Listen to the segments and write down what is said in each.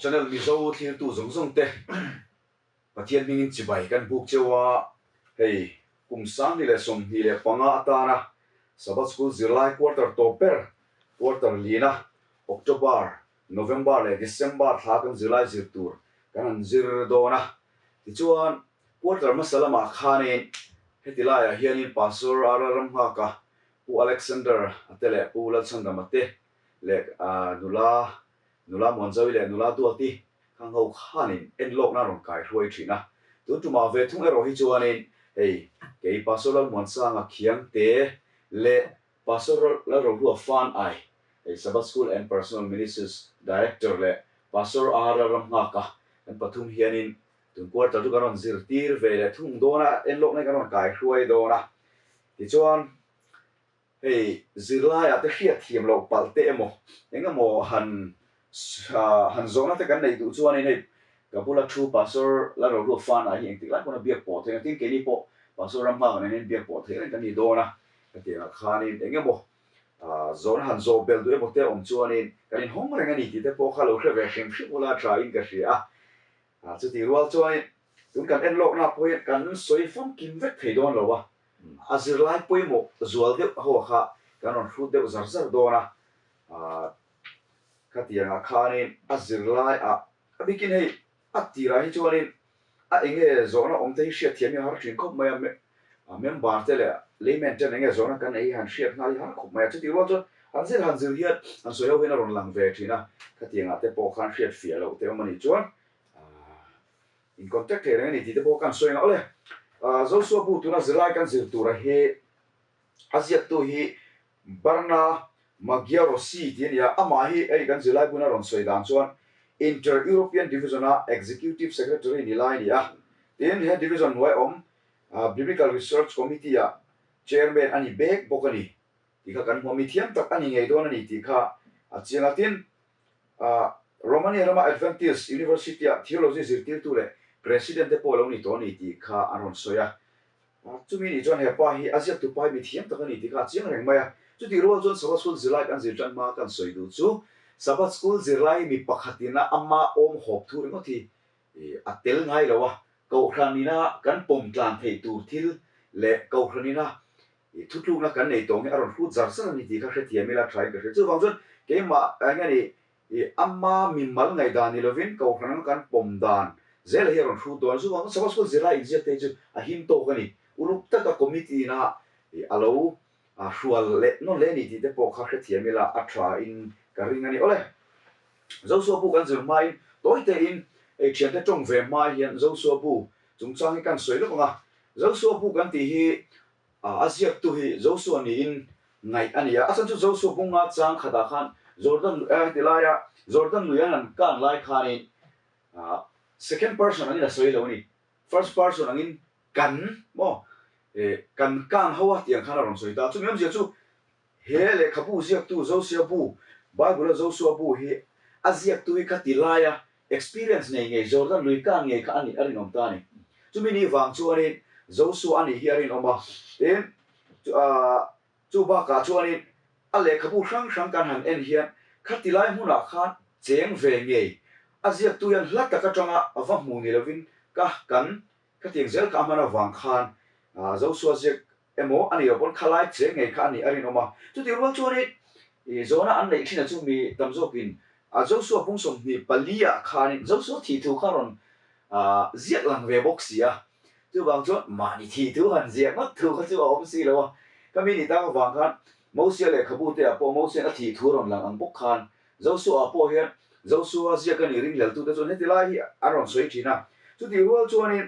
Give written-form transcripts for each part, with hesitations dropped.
Channel Mizo thlirtu zawng zawng te Pathian hmingin chibai kan buk cheu a, hei kum 2025 atana Sabbath School zirlai quarter tawp ber quarter lina October, November leh December thla kan zirlai zir tur kan han zir dawn a, tichuan quarter hmasa lamah khanin heti laiah hianin Pastor RL Ramnghaka, Pu Alexander a te leh Pu Lalchhandama te leh nula nula Muanzawi leh nula Duati khang ho khanin enlawkna a rawn kai hruai thin a. Tun tumah ve thung erawh hi chuanin hei kei Pastor Lalmuansanga Khiangte leh Pastor Lalrohlua Fan Ai, hei Sabbath School and Personal Ministries Director leh Pastor R Lalramnghaka kan pathum hianin tun quarter chu kan rawn zirtir ve leh thung dawn a, enlawkna hi kan rawn kai hruai dawn a. Tichuan hei zirlaiah te hriat thiam loh palh te emaw eng emaw han han zawhna te kan neih duh chuanin hei ka bula thu Pastor Lalrohlua Fan ah hi engtik lai pawn a biak pawh theih ang tin keini pawh Pastor Ramnghaka nen hian biak pawh theih reng kan ni dawn a, hetiangah khanin eng emaw zawhna han zawh belh duh emaw te awm chuanin kan inhawng reng a ni tih te pawh kha lo hre ve hrim hrim ula tha in ka hria a. Chutih rual chuanin tun kan en lawkna pawh hian kan sawi famkim vek thei dawn lo a, a zirlai pawimawh zual deuh ho kha kan rawn hrut deuh zar zar dawn a, khatiangah khanin a zirlai ah a bikin hei a tirah hi chuanin a enge zawhna awm te hi hriatthiam hi a har thin khawp mai a, member te leh layman ten enge zawhna kan ei hi han hriat nghal hi har khawp mai a, chutih rual chuan han zir han zir hian han sawi ho hian a rawn lang ve thin a, khatiangah te pawh khan hriat fiah loh te awm a nih chuan in contact thei reng a ni tih te pawh kan sawi ang a, awle Joshua bu tuna zirlai kan zir tura hi a ziaktu hi Barna Magyarosi tih a ni a, amah hi hei kan zirlai buna rawn sawi dan chuan Inter-European Division-a Executive Secretary ni lai a ni a, tin he division hnuai awm Biblical Research Committee-ah Chairman a ni bek bawk a ni tih kha kan hmu a, mi thiam tak a ni ngei dawn a ni tih kha a chiang a. Tin, Romania rama Adventist University-ah Theology zirtirtu leh President te pawh a lo ni tawh a ni tih kha an rawn sawi a. Chumi nih chuan he pa hi a ziaktu pa hi mi thiam tak a ni tih kha a chiang reng mai a. Chutih rual chuan Sabbath School zirlai kan zir tan hma kan sawi duh chu Sabbath School zirlai hi mi pakhatin a ama awm hawp thu ringawt hi a tel ngai lo a, Kohhran ina kan pawm tlan theih tur thil leh Kohhran ina thutlukna kan nei tawng hi a rawn hrut zar zar a ni tih kha hrethiam ila thain ka hria. Chuvang chuan keimah eng nge ni ama mimal ngaihdan ni lovin Kohhran anga kan pawm dan zel hi a rawn hrut dawn a. Chuvang chuan Sabbath School zirlai inziak te hi chu a him tawk a ni. Uluk taka committee ina a lo hrual leh nawn leh a ni tih te pawh kha hrethiam ila a tha in ka ring a ni. Awle, Joshua bu kan zir hmain tawi tein hei thiante tawng ve hma hian Joshua bu chungchang hi kan sawi lawk ang a. Joshua bu kan tih hi A ziaktu hi Joshua niin ngaih a ni a, a chhan chu Joshua bunga chang khatah khan Jordan heti laia Jordan lui an han kan lai khanin second person angin a sawi lo a ni, first person angin kan maw kan kan ho a tih ang khan a rawn sawi ta. Chumi awmzia chu he lehkhabu ziaktu Joshua bu, Bible-a Joshua bu hi a ziaktu hi khati laia Experience nei ngei Jordan lui kan ngei kha a nih a rinawm ta a ni. Chumi ni vang chuanin Joshua a nih hi a rinawm a, tin, chu bakah chuanin a lehkhabu hrang hrang kan han en hian khati lai hmunah khan cheng ve ngei a ziaktu hian hla tak atanga va hmu ni lovin ka kan khatiang zel kha a hman avang khan Joshua ziak emaw a nih loh pawn khalai cheng ngei kha a nih a rinawm a. Chutih rual chuanin i zawhna an neih thin a chu mi tam zawkin a Joshua pung 24 ah khanin Joshua thih thu kha rawn ziak lang ve bawk si a. Chuvang chuan mahni thih thu han ziak ngawt thu kha chu a awm si lo a. Ka mi nih tak avang khan Mosia lehkhabu te ah pawh Mosia'n a thih thu rawn lang ang bawk khan Joshua ah pawh hian Joshua ziak a nih ringhleltu te chuan heti lai hi an rawn sawi thin a. Chutih rual chuanin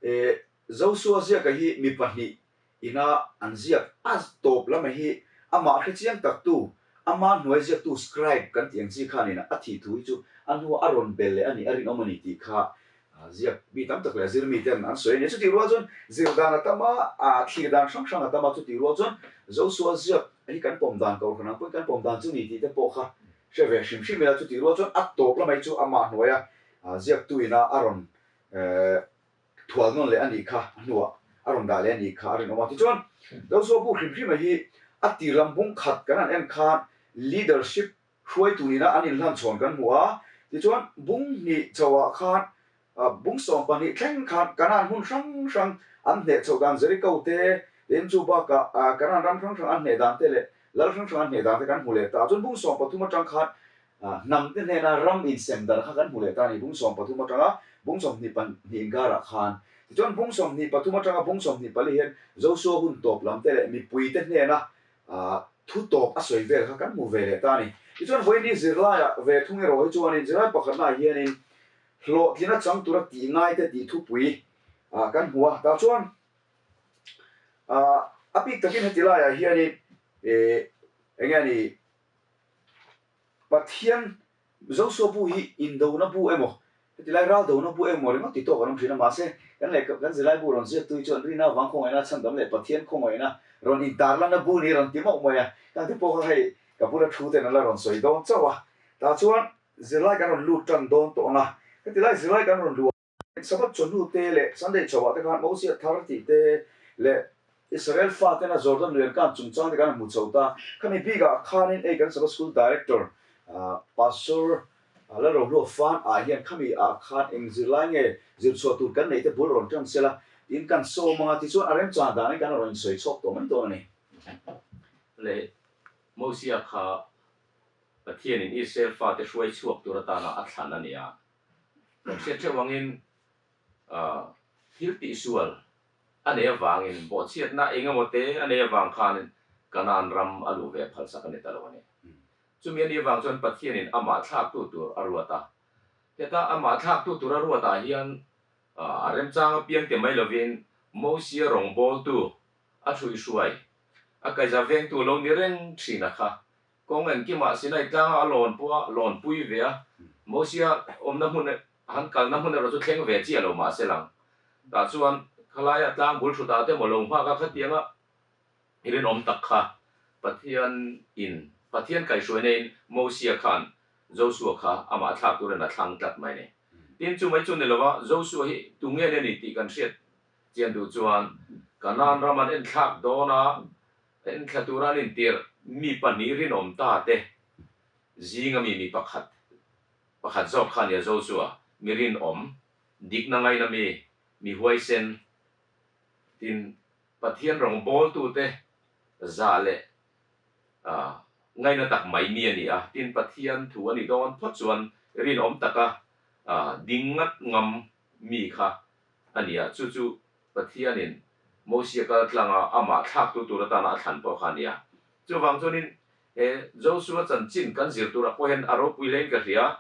E, Joshua ziaka hi mi pahnih ina an ziak a tawp lamah hi amah hre chiang tak tu, ama hnuai ziaktu scribe kan tih ang chi khanin a thih thu hi chu a hnua a rawn bel leh a nih a rinawm a ni tih kha ziak mi tam tak leh a zir mi ten an sawi a ni. Chutih rual chuan zir dan a tam a, thlir dan hrang hrang a tam a, chutih rual chuan Joshua ziak hi kan pawm dan kohhran ang pawhin kan pawm dan chu ni tih te pawh kha hre ve hrim hrim ila, chutih rual chuan a tawp lamah hi chu amah hnuaia ziaktu ina a rawn Thual nawn leh a nih kha a hnuah a rawn dah leh a nih kha a rinawm a. Tichuan, Joshua bu hrim hrima hi a tir lam bung khat kan han en khan leadership hruaitu nihna an inhlanchhawn kan hmu a. Tichuan, bung hnih chhoah khan bung 12 thleng khan Kanaan hmun hrang hrang an hneh chhoh dan Jeriko te, tin chu bakah Kanaan ram hrang hrang an hneh dan te leh lal hrang hrang an hneh dan te kan hmu leh ta. Chuan bung 13 atang khan hnam te hnena ram insem darh kha kan hmu leh ta a ni, bung 13 atanga bung 22 inkarah khan. Tichuan bung 23 atanga bung 24 hian Joshua hun tawp lam te leh mipui te hnena thu tawp a sawi vel kha kan hmu ve leh ta a ni. Tichuan vawiin zirlaiah ve thung erawh hi chuanin zirlai pakhatnaah hianin hlawhtlina chang tura tih ngai te tih thupui kan hmu a. Tah chuan a bik takin heti laiah hianin eng nge ni Pathian Joshua bu hi indona bu emaw, heti lai ral dona bu emaw ringawt ti tawk an awm thin a, mahse kan lehkha kan zirlai bu rawn ziaktu hi chuan rina avang khawngaihna chhandam leh Pathian khawngaihna rawn intarlanna bu ni rawn ti mauh mai a, khang te pawh kha hei ka bula thu ten an la rawn sawi dawn chauh a, tah chuan zirlai kan rawn lut tan dawn tawh ang a, heti lai zirlai kan rawn luh a. Sabbath chawhnu te leh Sunday chhoah te khan Mosia thar tih te leh Israel fatena Jordan lui an kan chungchang te khan an hmu chho ta. Khami bikah khanin ei kan Sabbath School Director Pastor Lalrohlua Fan ah hian khami ah khan eng zirlai nge zirchhuah tur kan neih te bul rawn tan sela tiin kan sawm anga tichuan a remchang danin kan rawn insawi chhuak tawh mai dawn a ni. Le Mosia kha Pathianin Israel fate hruai chhuak tur atana a thlan a ni a. Kan hriat theuh angin thil tihsual a nei avangin bawhchhiatna eng emaw te a nei avang khanin Kanaan ram a luh ve phalsak a ni ta lo a ni. Chumi a nih avang chuan Pathianin amah thlaktu tur a ruat a. Heta amah thlaktu tur a ruatah hian a remchang apiang ti mai lovin Mosia rawngbawltu a hruihruai, a kaiza vengtu lo ni reng thin a kha. Kawng engkimah Sinai tlanga a lawn pawh a lawn pui ve a, Mosia awmna hmun han kalna hmun erawh chu thleng ve chiah lo mahse lang. Tah chuan khalaia tlang bul hrutah te maw lo nghak a khatianga i rinawm tak kha Pathian in Pathian kaihhruaina in Mosia khan Joshua kha amah thlak turin a thlang tlat mai a ni. Tin chu mai chu ni lova Joshua hi tunge a ni tih kan hriat chian duh chuan Kanaan ram an enthlak dawn a, Enthla tura an intirh mi pahnih rinawm ta te zinga mi mi pakhat pakhat zawk kha nia Joshua, mi rinawm, dikna ngaina mi, mi huaisen, tin Pathian rawngbawltute zah leh ngaina tak mai mi a ni a, tin Pathian thu a ni dawn phawt chuan rinawm taka ding ngat ngam mi kha a ni a, chu chu Pathianin Mosia kal tlanga amah thlaktu tur atana a thlan pawh kha a ni a. Chuvang chuanin he Joshua chanchin kan zir turah pawh hian a ropui hlein ka hria.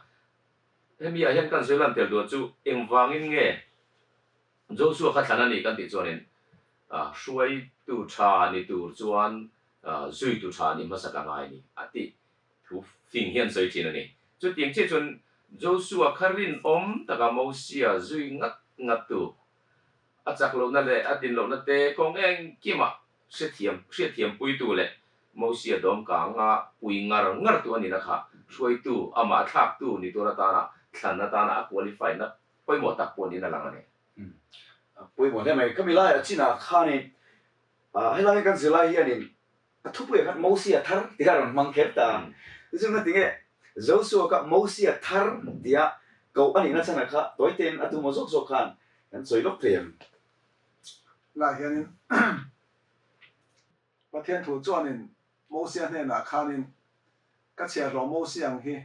Hemi ah hian kan zir lan tel duh chu engvangin nge Joshua kha thlan a nih kan tih chuanin hruaitu tha ni tur chuan zuitu tha nih hmasa ka ngai a ni a tih thu fing hian sawi thin a ni. Chutiang chiah chuan Joshua kha rinawm taka Mosia zui ngat ngattu A chak lohna leh a din lohna te kawng engkimah hrethiam hriatthiampuitu leh Mosia dawmkanga pui ngar ngartu a nihna kha hruaitu, amah thlaktu ni tur atana thlan atana a qualify na pawimawh tak pawh niin a lang a ni. Pawimawh hle mai. Khami laiah chinah khanin helai kan zirlai hianin A thupuiah khan Mosia thar tih a rawn hmang kher ta a. Tichuan ngatinge Joshua kha Mosia thar tia koh a nihna chhanah kha tawitein a tumaw zawk zawk khan kan sawi lawk thei ang. Lah hianin Pathian thu chuanin Mosia hnenah khanin ka chhiahhlawh Mosia ang hi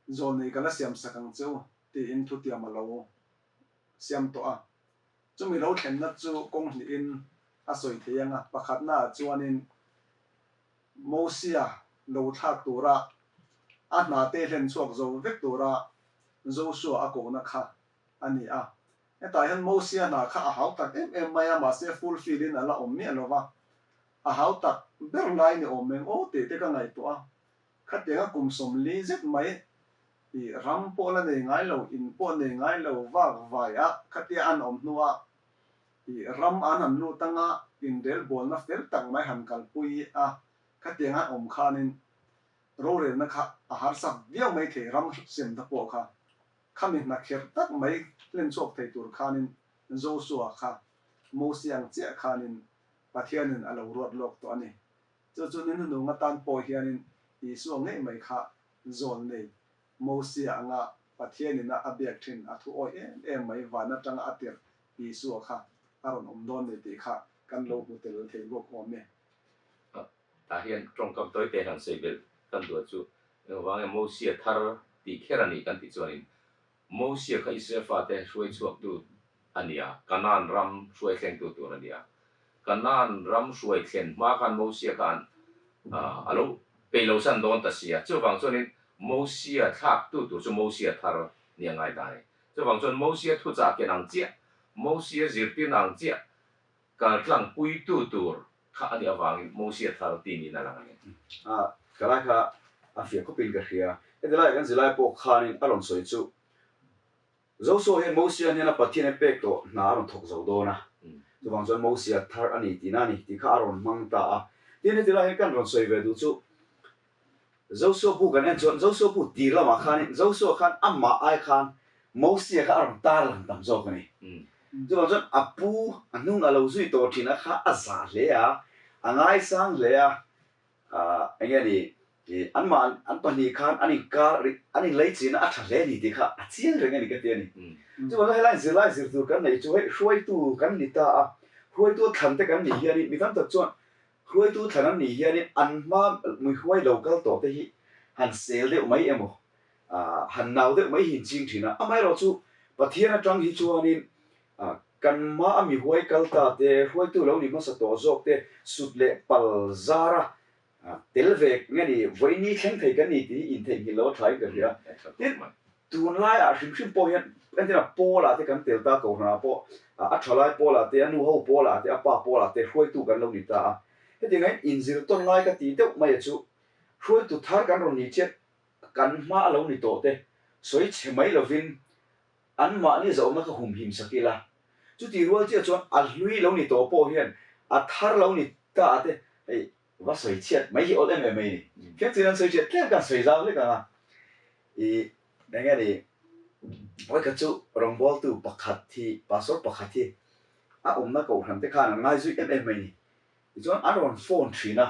zawlnei ka la siam sak ang che u tiin thutiam a lo siam tawh a. Chumi lo thlenna chu kawng hnihin a sawi thei ang a, pakhatnaah chuanin Mosia lo thlak tura a hnate hlen chhuak zo vek tura Joshua a kohna kha a ni a. Hetah hian Mosia hna kha a hau tak em em mai a, mahse fulfill in a la awm miah lo va, a hau tak ber lai ni awm eng aw tih te ka ngaihtuah a, khatianga kum 40 zet mai I ram pawh la nei ngai lo, in pawh nei ngai lo vak vai a, khatia an awm hnuah i ram an han lut anga inrelbawlna fel tak mai han kalpui a, khatiang an awm khanin rorelna kha a harsa viau mai thei, ram semna pawh kha khami hna kherh tak mai hlen chhuak thei tur khanin Joshua kha Mosia ang chiah khanin Pathianin a lo ruat lawk tawh a ni. Chu chu ni hnuhnung atan pawh hianin Isua ngei mai kha zawl nei Mosia anga Pathianin a a biak thin a thu awih em em mai van atanga a tirh Isua kha a rawn awm dawn ni tih kha kan lo hmu tel thei bawk awm e. Tah hian tawngkam tawi te han sawi belh kan duh chu engvang nge Mosia thar tih kher a nih kan tih chuanin Mosia kha Israel fate hruai chhuaktu a ni a, Kanaan ram hruai thlengtu tur a ni a. Kanaan ram hruai thlen hma khan Mosia khan a lo peih lo san dawn ta si a, chuvang chuanin Mosia thlaktu tur chu Mosia thar ni a ngai ta a ni. Chuvang chuan Mosia thuchah ken ang chiah, Mosia zirtirna ang chiah kaltlang puitu tur kha a nih avangin Mosia thar ti niin a lang a ni. A, ka lai kha a fiah khawpin ka hria. Heti laiah kan zilai pawh khanin a rawn sawi chu, Joshua hian Mosia hnena Pathian a pek tawh hna a rawn thawk zo dawn a, chuvang chuan Mosia thar a ni tihna a ni tih kha a rawn hmang ta a. Tin, heti lai hian kan rawn sawi ve duh chu, Joshua bu kan en chuan Joshua bu tir lamah khanin Joshua khan amah ai khan Mosia kha a rawn tar lang tam zawk a ni. Chuvang chuan a pu a hnung a lo zui tawh thin a kha a zah hle a, a ngaisang hle a, eng nge ni, anmah an pahnih khan an inkar an inlei chin a a tha hle a ni tih kha a chiang reng a ni ka ti a ni. Chuvang chuan helai zirlai zir tur kan neih chu hei hruaitu kan ni ta a, hruaitu a thlan te kan nih hianin mi tam tak chuan Hruaitu thlan an nih hianin an hma muihuai lo kal tawh te hi han sel deuh mai emaw, han nau deuh mai hi in ching thin a. Amaherawh chu Pathian atang hi chuanin kan hma a mihuai kal ta te, hruaitu lo ni hmasa tawh zawk te sut leh pal zara tel ve nge ni vawiini thleng thei kan ni tih hi intheihnghilh lo a tha in ka hria. Tin, Tunlaiah hrim hrim pawh hian entirah Paula te kan tel ta Kohhranah pawh a thalai Paula te, a nu ho Paula te, a pa Paula te hruaitu kan lo ni ta a. Hetiang hian inzir tawn lai ka ti deuh mai a chu hruaitu thar kan rawn ni chiat kan hma a lo ni tawh te sawi chhe mai lovin anmahni zauhna kha humhim sak ila. Chuti rual chiah chuan a hlui lo ni tawh pawh hian a thar lo ni ta a te hei va sawi chhiat mai hi awlh em em mai a ni. Fiam chuan an sawi chhiat tlem khan sawi zau hlek ang a. I eng nge ni, vawikhat chu rawngbawltu pakhat hi, pastor pakhat hi a awmna kohhran te khan an ngai zui em em mai ni. Tichuan an rawn phone thin a,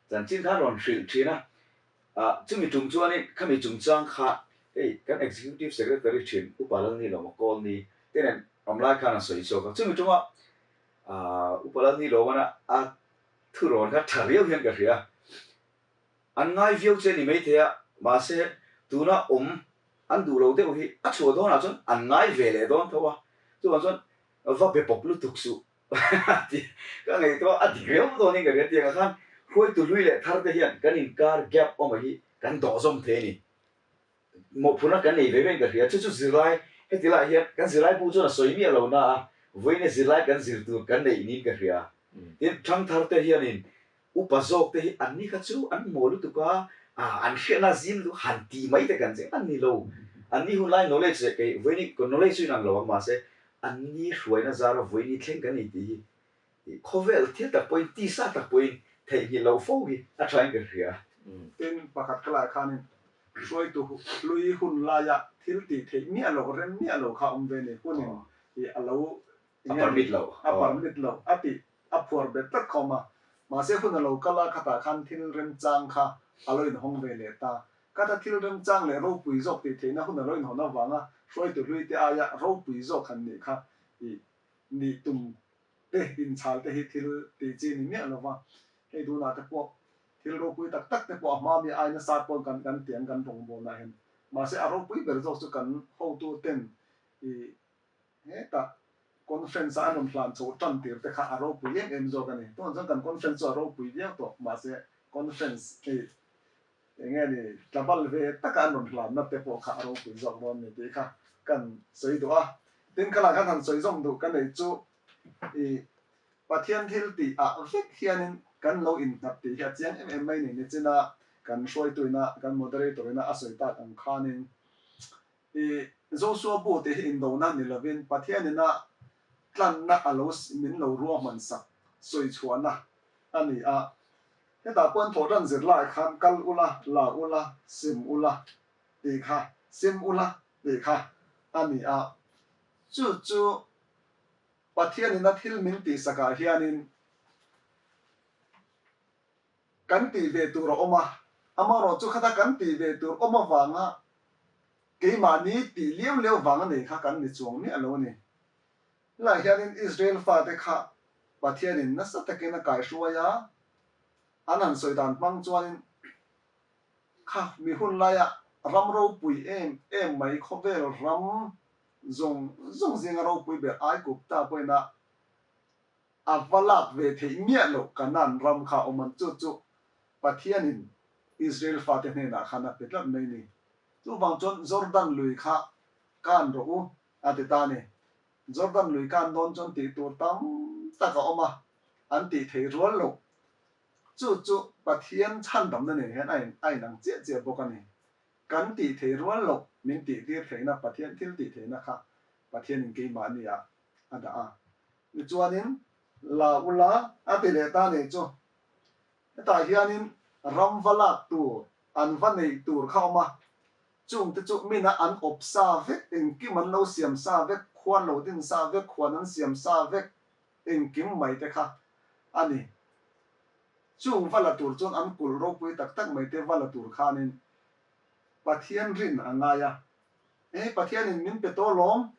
chanchin kha an rawn hrilh thin a, ah chumi tum chuanin khami chungchang kha hei kan executive secretary thin Upa Lalnilawma Kawlni te nen awm lai khan an sawi chhuak a, chumi tuma ah Upa Lalnilawmana a thurawn kha tha riau hian ka hria. An ngai viau che ni maithei a, mahse tuna awm an duh lo deuh hi a chhuah dawnah chuan an ngai ve leh dawn tho a, chuvang chuan va be pawp lutuk suh a ti. Ka ngaihtuah a dik riau dawnin ka hria tiangah khan hruaitu hlui leh thar te hian kan inkar gap awm hi kan dawh zawm thei a ni. Mawhphurhna kan nei ve vein ka hria, chu chu zirlai heti lai hian kan zirlai bu chuan a sawi miah lo na a, vawiin zirlai kan zir tur kan neih niin ka hria. Tin, thangthar te hianin Upa zawk te hi an ni kha chu an maw lutuk a, an hriatna zim lutuk han ti mai te kan cheng an ni lo. An ni hunlai knowledge leh kei vawiini knowledge chu inang lo ang mahse an ni hruaina zara vawiini thleng kan ni tih hi khawvel thil tak pawhin tisa tak pawhin theihnghilh loh fo hi a thain ka hria. Tin, pakhat ka lai khanin hruaitu hlui hun laia thil tih theih miah loh, rem miah lo kha awm ve ni hunin a lo A permit lo. A permit lo a tih a phuar bet tlat khawm a. Mahse hun a lo kal a, khatah khan thil remchang kha a lo inhawng ve leh ta. Khata thil remchang leh ropui zawk tih theihna hun a lo inhawn avanga hruaitu hlui te aia ropui zawk han nih kha i nih tum te inchhal te hi thil tih chi ni miah lova. Hei tunah te pawh thil ropui tak tak te pawh a hma mi ai nasa pawn kan kan tiang kan rawngbawlnah hian. Mahse a ropui ber zawk chu kan hotu ten i Hetah conference a an rawn hlan chho tan tir te kha a ropui em em zawk a ni. Tunah chuan kan conference chu a ropui viau tawh, mahse conference hei eng nge ni tlabal ve taka an rawn hlanna te pawh kha a ropui zawk dawn ni tih kha kan sawi duh a. Tin khalah khan han sawi zawm duh ka neih chu i Pathian thil tih ah vek hianin kan lo innghat tih hi a chiang em em mai ni. Nichina kan hruaituina kan moderator ina a sawi tak ang khanin I Joshua bu tih hi indona ni lovin Pathianina tlanna a lo min lo ruahman sak sawi chhuahna a ni a. Hetah pawhin thawhtan zir lai khan kal ula, la ula, sim ula tih kha, sim ula tih kha a ni a. Chu chu Pathianina thil min tihsakah hianin kan tih ve tur a awm a, amaherawhchu khata kan tih ve tur awm avanga. Keimahni tih liau liau vang a nei kha kan ni chuang miah lo a ni. Helaiah hianin Israel fate kha Pathianin nasa takin a kaihruai a, an han sawi dan hmang chuanin kha mi hun laia ram ropui em em mai khawvel ram zawng zawng zinga ropui ber Aigupta pawhin a a va lak ve theih miah loh Kanaan ram kha awm an chu chu Pathianin Israel fate hnenah khan a pe tlat mai ni. Chuvang chuan Jordan lui kha kan rawh u a ti ta a ni. Jordan lui kan dawn chuan tih tur tam tak a awm a, an tih theih rual loh. Chu chu Pathian chhandamna nen hian a in a inang chiah chiah bawk a ni. Kan tih theih rual loh min tih tir theihna Pathian thil tih theihna kha Pathianin keimahni ah a dah a. Tichuanin la ula a ti leh ta nih chu. Hetah hianin ram va lak tur, an va neih tur kha awm a, chungte chu mina an awp sa vek, engkim an lo siam sa vek, khuan lo din sa vek, huan an siam sa vek, engkim mai te kha a ni. Chung va la tur chuan an kulh ropui tak tak mai te va la tur khanin Pathian rin a ngai a, He Pathianin min pe tawh lawm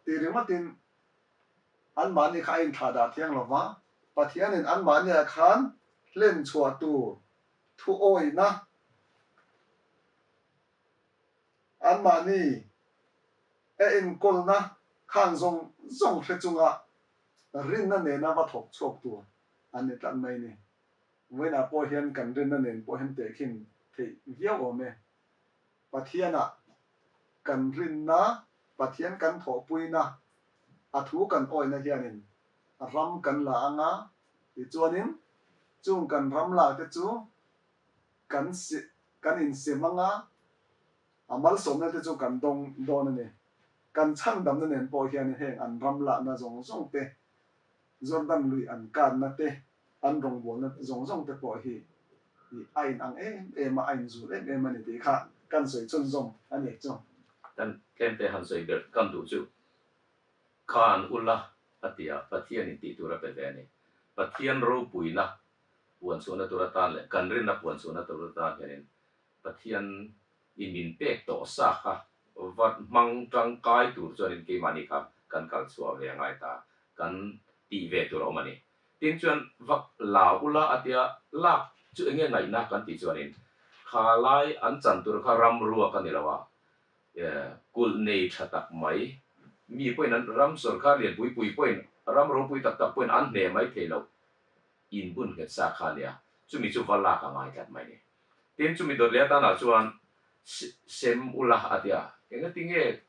tih ringawtin anmahni kha a inthlah dah thiang lo va, Pathianin anmahniah khan hlen chhuah tur thu awihna anmahni a enkawlna khan zawng zawng hre chunga rinna nena va thawk chhuak tur an ni tlat mai ni. Vawiinah pawh hian kan rinna nen pawh hian tehkhin theih viau awm e. Pathianah kan rinna, Pathian kan thawhpuina, a thu kan awihna hianin ram kan la ang a, tichuanin chung kan ram lakte chu kan kan insem ang a, a malsawmna te chu kan dawng dawn a ni. Kan chhandamna nen pawh hian heng an ram lakna zawng zawng te, Jordan lui an kanna te, an rawngbawlna zawng zawng te pawh hi a in ang em em a, a in zul em em a ni tih kha kan sawi chhunzawm a ni chu. Kan tlemte han sawi ber kan duh chu khan ula a ti a, Pathianin tih tur a pe ve a ni. Pathian ropuina puan chhuahna tur atan leh kan rinna puan chhuahna tur atan hianin Pathian in min pek tawh sa kha va hmang tangkai tur chuanin keimahni kha kan kal chhuah ve a ngai ta, kan tih ve tur a awm a ni. Tin chuan va la ula a tia lak chu enge ngaihna kan tih chuanin kha lai an chan tur kha ram ruak a ni lo a, kulh nei tha tak mai mi pawhin an ram sawrkar lian pui pui pawhin ram ropui tak tak pawhin an hneh mai thei loh inbun nghet sa kha a nia, chumi chu va lak a ngai tlat mai ni. Tin chumi dawt leh atanah chuan sem ula a tia, engatinge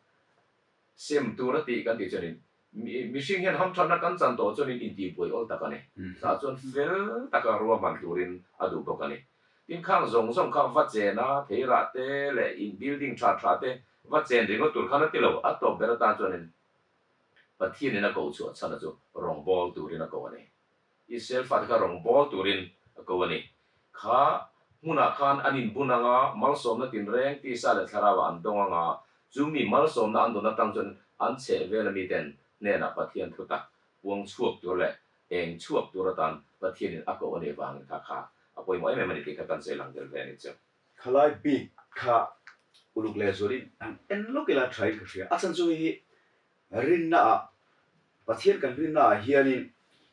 sem tur a tih kan tih chuanin Mihring hian hamthatna kan chan tawh chuanin intihbuai awl tak a ni. Chah chuan fel taka ruahman turin a duh bawk a ni. Tin khang zawng zawng kha va chen a, theirah te leh in building tha tha te va chen ringawt tur khan a ti lo. A tawp ber atan chuanin Pathianin a ko chhuah chhan a chu rawngbâwl turin a ko a ni. Israel fate kha rawngbâwl turin a ko a ni. Kha hmunah khan an inbun ang a, malsawmna tinreng tisa leh thlarauah an dawng ang a, chu mi malsawmna an dawn atang chuan an chheh vela miten hnenah Pathian thutak puang chhuak tur leh eng chhuak tur atan Pathianin a koh a nih vangin kha kha a pawimawh em em a ni tih kha kan sawi lang tel ve a ni chu. Khalai bik kha uluk leh zualin han en lawk ila thain ka hria. A chhan chu hei hi Rinna ah, Pathian kan rinna ah hianin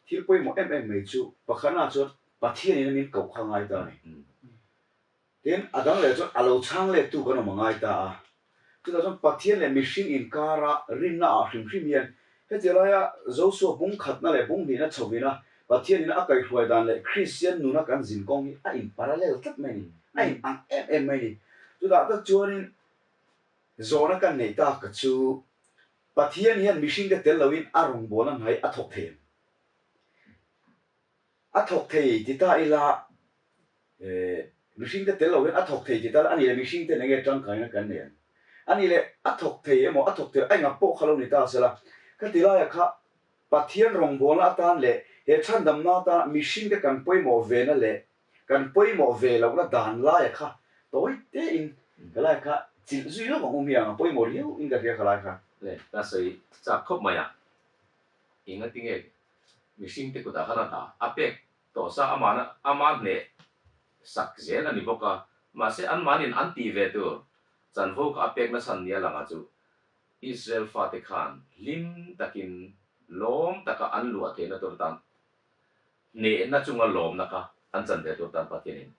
thil pawimawh em em mai chu pakhatna chuan Pathianin a min koh kha ngai ta a ni. Tin, a dang leh chuan a lo chhang lettu kan awm a ngai ta a. Chutah chuan Pathian leh mihring inkara rinna ah hrim hrim hian heti laia Josua bung khatna leh bung hnihna chhovina Pathianin a kaihhruai dan leh Kristian nuna kan zin kawng hi a in parallel tlat mai a ni, a in ang em em mai a ni. Chutah tak chuanin Zawhna kan neih tak ka chu Pathian hian mihringte tel loin a rawngbawlna hnai a thawk thei em? A thawk thei ti ta ila mihringte tel loin a thawk thei ti ta ila a nih leh mihringten enge tangkaina kan nei ang? A nih leh a thawk thei emaw a thawk thei a engah pawh kha lo ni ta sela ka ti laiah kha Pathian rawngbawlna atan leh he chhandamna atana mihringte kan pawimawh vena leh Kan pawimawh ve lohna dan laia kha tawi tein ka lai kha chilh zui lawk ang u hmiang a pawimawh riau in ka hria ka lai kha. Le, ka sawi chak khawp mai a, engati nge mihring te kutah khan a dah a pek tawh sa amahna ama hneh sak zel a ni bawk a, mahse anmahniin an tih ve tur. Chanvo kha a pek nachhan nia lang a chu Israel fate khan hlim takin lawm taka an luah theihna tur atan hnehna chunga lawmna kha an chan ve tur atan Pathianin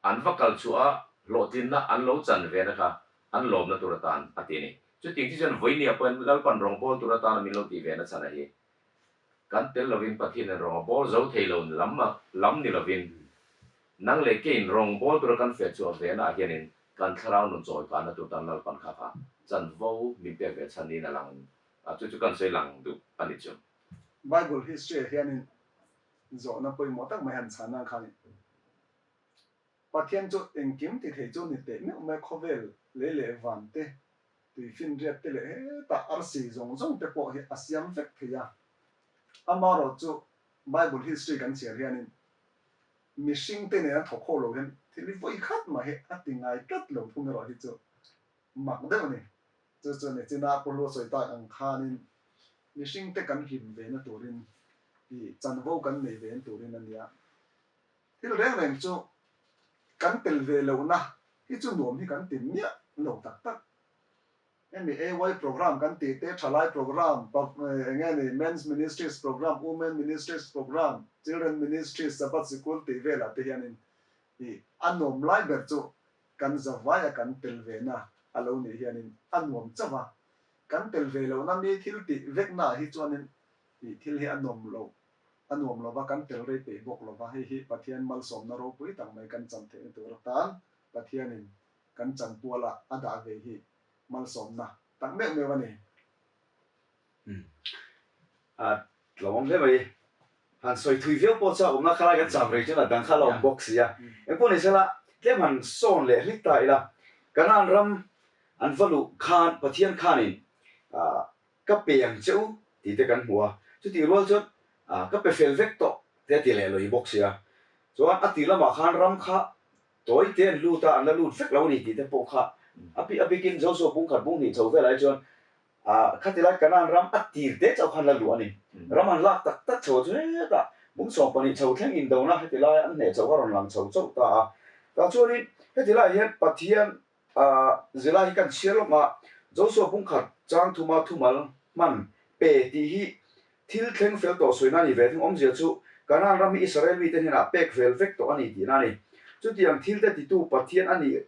an va kal chhuah a, hlawhtlinna an lo chan vena kha an lawmna tur atan a ti a ni. Chutiang chi chuan vawinia pawhin Lalpan rawngbawl tur atana min lo tih vena chhan a hi kan tel lovin Pathianin rawng a bawl zo thei lo lam lam ni lovin nang leh keiin rawngbawl tura kan feh chhuah vena ah hianin kan thlarau nun chawi kanna tur tan Lalpan kha kha chanvo min pek ve chhan niin a lang a, chu chu kan sawi lang duh a ni chu. Bible history ah hianin zawhna pawimawh tak mai han chhan ang khan Pathian chu engkim ti thei chu ni teh meuh mai khawvel lei leh van te, tuifinriat te leh hetah arsi zawng zawng te pawh hi a siam vek thei a. Amaherawh chu Bible history kan chhiar hianin mihring te nena thawk ho lo hian thil hi vawi khat mah hi a ti ngai tlat lo thung erawh hi chu mak deuh a ni. Chu chu ni china Pawlua sawi tak ang khanin mihring te kan hlim ve na turin tih chanvo kan nei ve na turin a nia. Thil reng reng chu kan tel ve lohna hi chu nuam hi kan ti miah lo tak tak. Hemi AY program kan tih te, thalai program, eng nge ni, Men's Ministries program, Women Ministries program, Children Ministries, Sabbath Sikul tih velah te hianin ih a nuam lai ber chu kan zavaia kan tel ve na a lo nih hianin a nuam chauh a. Kan tel ve lohna mi thil tih veknaah hi chuanin ih thil hi a nuam lo A nuam lova, kan tel rei peih bawk lova, hei hi Pathian malsawmna ropui tak mai kan chan theihna tur atan Pathianin kan chanpuala a dah ve hi malsawmna tak meuh meuh a ni. Umm. A tlawm hle mai. Han sawi thui viau pawh chuan awmna kha lai kan cham rei chuan a dang kha la awm bawk si a. Engpawh ni sela, tlem han sawn leh hlik ta ila, Kanaan ram an va luh khan Pathian khanin Ka pe ang che u tih te kan hmu a, chutih rual chuan ka pe fel vek tawh te a ti leh lawih bawk sia. Chuan a tih lamah khan ram kha tawi te an lut a, an la lut vek lo a ni tih te pawh kha a pi a bikin Joshua bung khat bung hnih chho velah hi chuan khati lai Kanaan ram a tir te chauh khan la luh a ni. Ram han lak tak tak chho chu hetah bung 12 chho thleng indona heti lai an hneh chho kha rawn lang chho chauh ta a. Tah chuanin heti laiah hian Pathian Zilai hi kan chhiar lawk a, Joshua bungkhat chang thuma thumal hman pe tih hi thil thleng fel tawh sawina a ni ve thung. Awmzia chu Kanaan ram hi Israel mite hnenah pek fel vek tawh a ni tihna a ni. Chutiang thilte titu Pathian a nih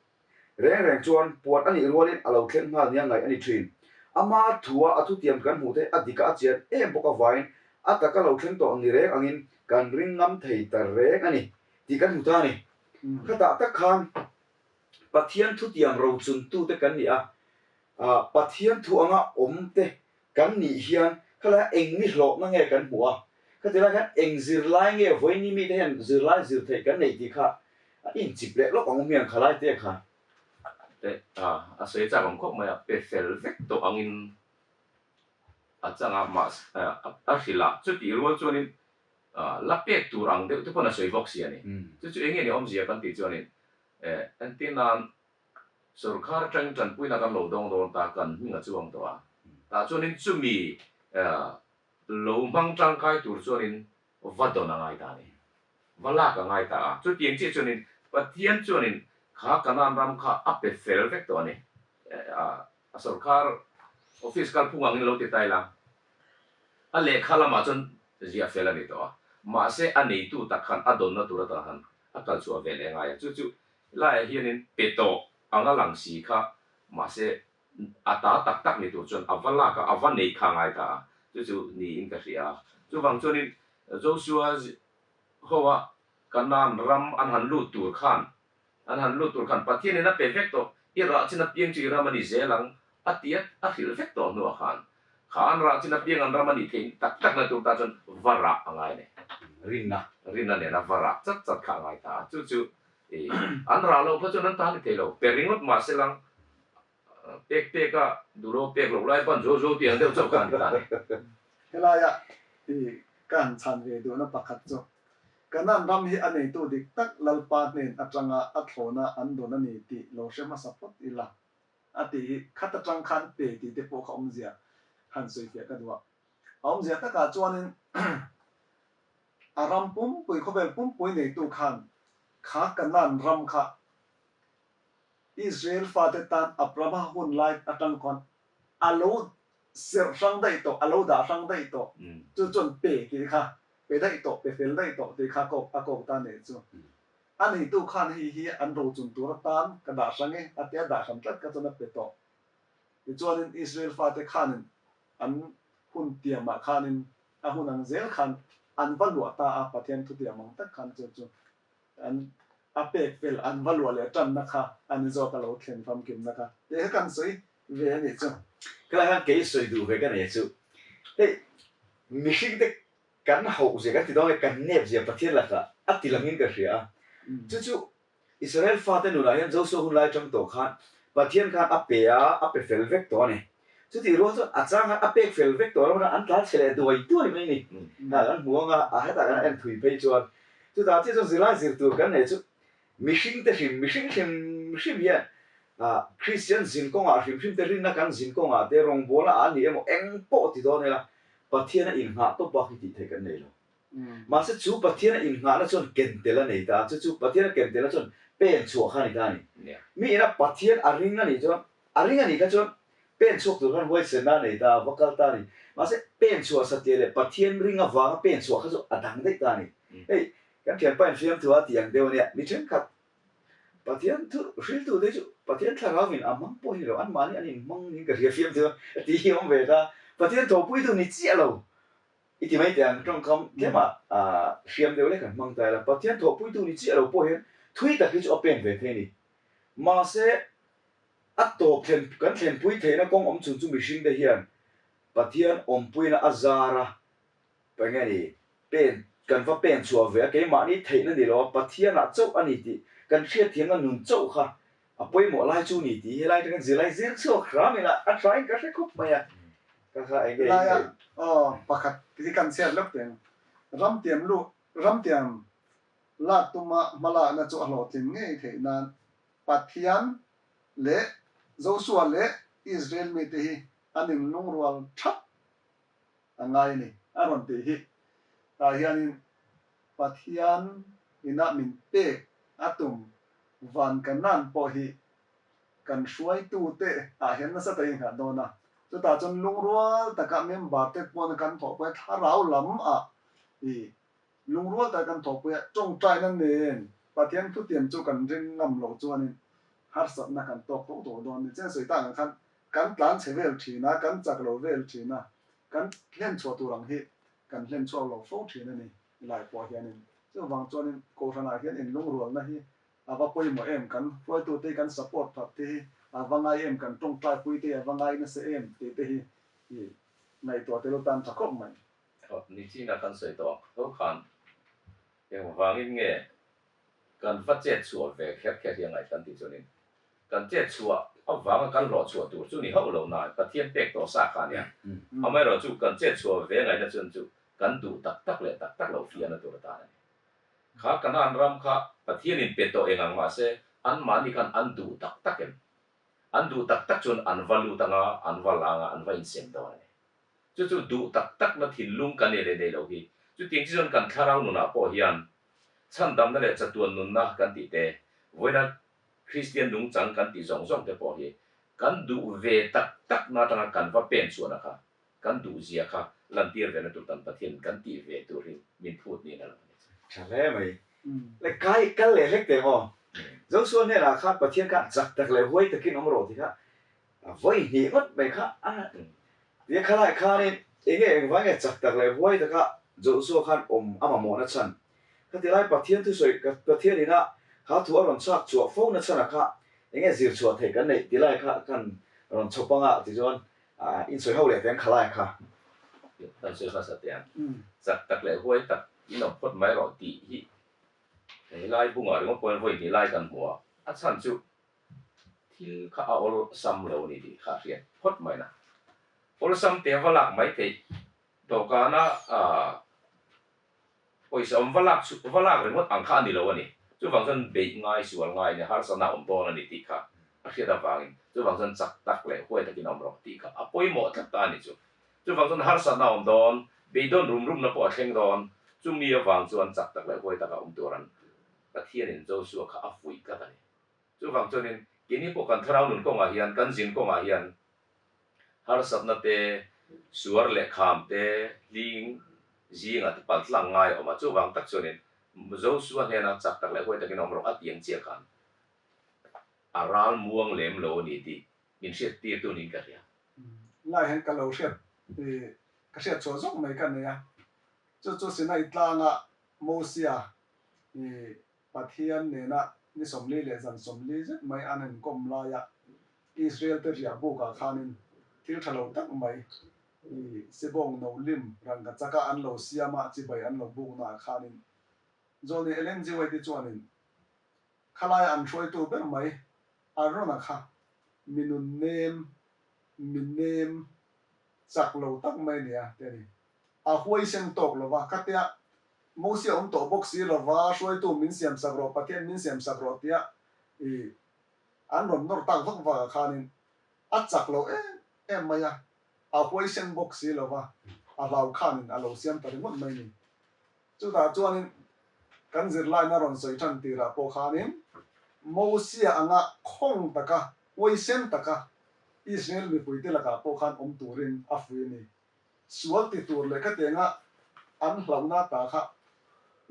reng reng chuan puan a nih rualin a lo thleng nghal nia ngaih a ni thin. Ama thua a thutiam kan hmuh te a dika a chian em bawk avangin a taka lo thleng tawh ni reng angin kan ring ngam thei ta reng a ni tih kan hmu ta a ni. Khatah tak khan Pathian thutiam rochuntute kan ni a, Pathian thu anga awmte kan nih hian khalaia eng mi hlawhna nge kan hmuh a, khatilai khan eng zirlai nge vawiin mite hian zirlai zir theih kan neih tih kha a inchip leh lawk ang u hmiang khalai te kha. Teh a sawi chak awm khawp mai a, pe fel vek tawh angin a chang a, mahse a hrilh a, chutih rual chuanin la pek tur ang deuh te pawn a sawi bawk si a ni. Chu chu eng nge ni awmzia kan tih chuanin Entir nan sorkar atangin tanpuina kan lo dawng dawn ta, kan hming a chuang tawh a. Tah chuanin chumi lo hmang tangkai tur chuanin va dawn a ngai ta a ni. Va lak a ngai ta a. Chutiang chiah chuanin Pathian chuanin kha Kanaan ram kha a pe fel vek tawh a ni. A sorkar office kalphung angin lo ti ta ila, a lehkha lamah chuan ziah fel a ni tawh a. Mahse a neitu tak khan a dawnna tur atang khan a kal chhuah ve leh ngai a, chu chu laiah hianin pe tawh anga lang si kha mahse a ta tak tak ni tur chuan a va lak a, a va nei kha ngai ta a, chu chu niin ka hria a. Chuvang chuanin Joshua hoa Kanaan ram an han lut tur khan, an han lut tur khan Pathianin a pe vek tawh, i rah chin apiang chu i ram a ni zel ang a ti a, a hrilh vek tawh hnuah khan kha an rah chin apiang an ram a nih theih tak tak na tur tan chuan va rah a ngai a ni. Rinna. Rinna nena va rah chat chat kha a ngai ta a, chu chu i an rah loh kha chuan an ta ni thei lo. Pe ringawt mah se lang pek pek a duh lo pek loh lai ban zo zo tih ang deuh chauh kha a ni ta a ni. Helaia i ka han chhan ve duhna pakhat chu Kanaan ram hi a neitu dik tak Lalpa hnen atanga a thlawna an dawn a ni tih lo hre hmasa phawt ila. A tih hi khat atang khan pe tih te pawh kha awmzia han sawi fiah ka duh a. A awmzia takah chuanin a ram pumpui, khawvel pumpui neitu khan kha Kanaan ram kha Israel fate tan Abrahama hun lai atang khan a lo serh hrang daih tawh, a lo dah hrang daih tawh, chu chuan pe tih kha pe daih tawh, pe fel daih tawh tih kha a kawk ta nih chu. A neitu khan hei hi an rochun tur atan ka dah hrang e a tia dah hran tlat kha chuan a pe tawh. Tichuanin Israel fate khanin an hun tiamah khanin a hun ang zel khan an va luah ta a, Pathian thutiam ang tak khan chu chu an a pek fel an va luah leh tanna kha a ni zawk a lo thlen famkimna kha tih kha kan sawi ve a nih chu. Khalai khan kei sawi duh ve ka nei chu hei mihring te kan hauh zia kan ti dawn e kan nep zia Pathian lakah a ti langin ka hria a chu chu Israel fate nunah hian Joshua hun lai atang tawh khan Pathian khan a pe a a pe fel vek tawh a ni chutih rual chuan a chang khan a pek fel vek tawh lo na an tlan chhe leh duai duai mai ni ha kan hmu anga a hetah kan en thui phei chuan chutah chiah chuan zirlai zir tur kan nei chu mihring te hrim mihring hrim hrim hian ah Kristian zin kawngah hrim hrim te rinna kan zin kawngah te rawngbawlna ah a ni emaw eng pawh ti dawn ila Pathian a innghah tawp bak hi tih theih kan nei lo. Mahse chu Pathian a innghahna chuan ken tel a nei ta a, chu chu Pathian a ken telna chuan pen chhuah kha a ni ta a ni. Mi ina Pathian a ring a nih chuan, a ring a nih kha chuan pen chhuak tur khan huaisenna a nei ta a, va kal ta a ni. Mahse pen chhuah satliah leh Pathian ring avanga pen chhuah kha chu a dang daih ta a ni. Hei, kan thianpa in fiamthu a tih ang deuh a nia, mi thenkhat Pathian thu hriltute chu Pathian thlarauin a hmang pawh hi ni lo, anmahni an inhmang niin ka hria fiamthu a tih hi a awm ve ta. Pathian thawhpuitu ni chiah lo. I ti mai teh ang, tawngkam tlema hriam deuh lek han hmang ta ila, Pathian thawhpuitu ni chiah lo pawh hian thui tak hi chu a pen ve thei a ni. Mahse, a tawp thlen, kan thlenpui theihna kawng awm chhun chu mihringte hian Pathian awmpuina a zar a, eng nge ni, pen, kan va pen chhuah ve a, keimahni theihna ni lo a, Pathianah chauh a ni tih kan hriatthiamna nun chauh kha a pawimawh lai chu ni tih helai atangin zirlai zir chhuak hram ila a thain ka hre khawp mai a. Ka kha eng nge Laia aw pakhat hi kan chhiat lawk teng. Ramtiam lu ramtiam lak tuma hmalakna chu a hlawhtling ngei theih nan Pathian leh Joshua leh Israel mite hi an inlungrual thap a ngai a ni a rawn tih hi. Tah hianin Pathian ina min pek a tum van ka nan pawh hi kan hruaitute ah hian nasa takin nghah dawn a, chutah chuan lungrual taka member te pawn kan thawhpui a, thlarau lam ah i lungrual taka kan thawhpui a, tawngtaina nen Pathian thutiam chu kan ring ngam loh chuanin harsatna kan tawk tawh tawh dawn ni. Chian sawi tak ang khan kan tlan chhe vel thin a, kan chak lo vel thin a, kan hlen chhuah tur ang hi kan hlen chhuak lo fo thin a ni lai pawh hianin. Chuvang chuanin Kohhranah hian inlungrualna hi A va pawimawh em? Kan hruaitute hi kan support that te hi a va ngai em? Kan tawngtai pui te hi a va ngai nasa em? Tih te hi i ngaihtuah tel atan tha khawp mai. Nichina kan sawi tawh ang tho khan engvangin nge kan va chet chhuah ve kher kher hi a ngaih kan tih chuanin kan chet chhuah avanga kan hlawh chhuah tur chu ni hauh lo nain Pathian pek tawh sa kha a nia. Amaherawhchu kan chet chhuah ve ngaihna chuan chu kan duh tak tak leh tak tak loh fiahna tur atan a ni. Kha Kanaan ram kha Pathianin pe tawh eng ang mahse anmahni khan an duh tak tak em? An duh tak tak chuan an va lut anga, an va la anga, an va insem dawn a ni. Chu chu duh tak takna thinlung kan nei leh nei lo hi. Chutiang chi chuan kan thlarau nunah pawh hian chhandamna leh chatuan nunna kan tih te, vawiina Kristian nungchang kan tih zawng zawng te pawh hi kan duh ve tak takna atanga kan va pen chhuahna kha Kan duh zia kha lantir ve na tur kan Pathian kan tih ve tur hi min phut niin a lang a ni. Tha hle mai. Le kai kal leh hlek teh maw? Joshua hnenah khan Pathian kha chak tak leh huai takin awm rawh ti kha vawi hnih ngawt mai kha a tia khalai khanin enge engvai nge chak tak leh huai taka Joshua khan awm a mamawhna chhan khati lai Pathian thusawi Pathian ina kha thu a rawn chhak chhuah fo na chhanah kha enge zir chhuah theih kan neih ti lai kha kan rawn chhawp anga tichuan Insawi ho leh teng khalai kha. Kan sawi hmasa teh ang. Chak tak leh huai tak in awm phawt mai rawh tih hi hei lai bungah ringawt pawhin vawi hnih lai kan hmu a, a chhan chu thil kha a awlsam lo a ni tih kha a hriat phawt mai na. Awlsam te va lak mai theih dawhkana pawisa awm va lak chu va lak ringawt ang kha a ni lo a ni. Chuvang chuan beih ngai sual ngai nia harsatna a awm dawn a ni tih kha a hriat avangin chuvang chuan chak tak leh huai takin a awm rawh tih kha a pawimawh tlat ta a ni chu. Chuvang chuan harsatna a awm dawn, beidawn rum rumna pawh a thleng dawn, chumi avang chuan chak tak leh huai taka awm turan Pathianin Joshua kha a fuih tlat a ni. Chuvang chuanin Keini pawh kan thlarau nun kawngah hian, kan zin kawngah hian harsatna te, suar leh kham te, hling zingah te paltlang ngai a awm a. Chuvang tak chuanin Josua hnena chak tak leh huai takin awm rawh a ti ang chiah khan a ral muang lem lo a ni tih min hriat tir tu niin ka hria. Lai hian ka lo hriat ka hriat chhuah zawk mai ka nei a. Chu chu Sinai tlanga Mosia Pathian nena ni 40 leh zan 40 zet mai an inkawm laia Israel te riah bukah khanin thil tha lo tak mai Sebawng no lim rangka chaka an lo siam a, chibai an lo buknaah khanin Zawlni Ellen G. White-i chuanin khalaia an hruaitu ber mai Arona kha mi nun nem, mi nem chak lo tak mai nia ti a ni. A huaisen tawk lova khatia Mosia awm tawh bawk si lova hruaitu min siam sak rawh, Pathian min siam sak rawh tia i an rawn nawr tak vak vak ah khanin a chak lo em em mai a, a huaisen bawk si lova a hlau khanin a lo siam ta ringawt mai ni. Chutah chuanin kan zirlaina rawn sawi than tirah pawh khanin Mosia anga khawng taka, huaisen taka Israel mipuite lakah pawh khan awm turin a fui a ni. Sual ti tur leh khatianga an hlauhna ta kha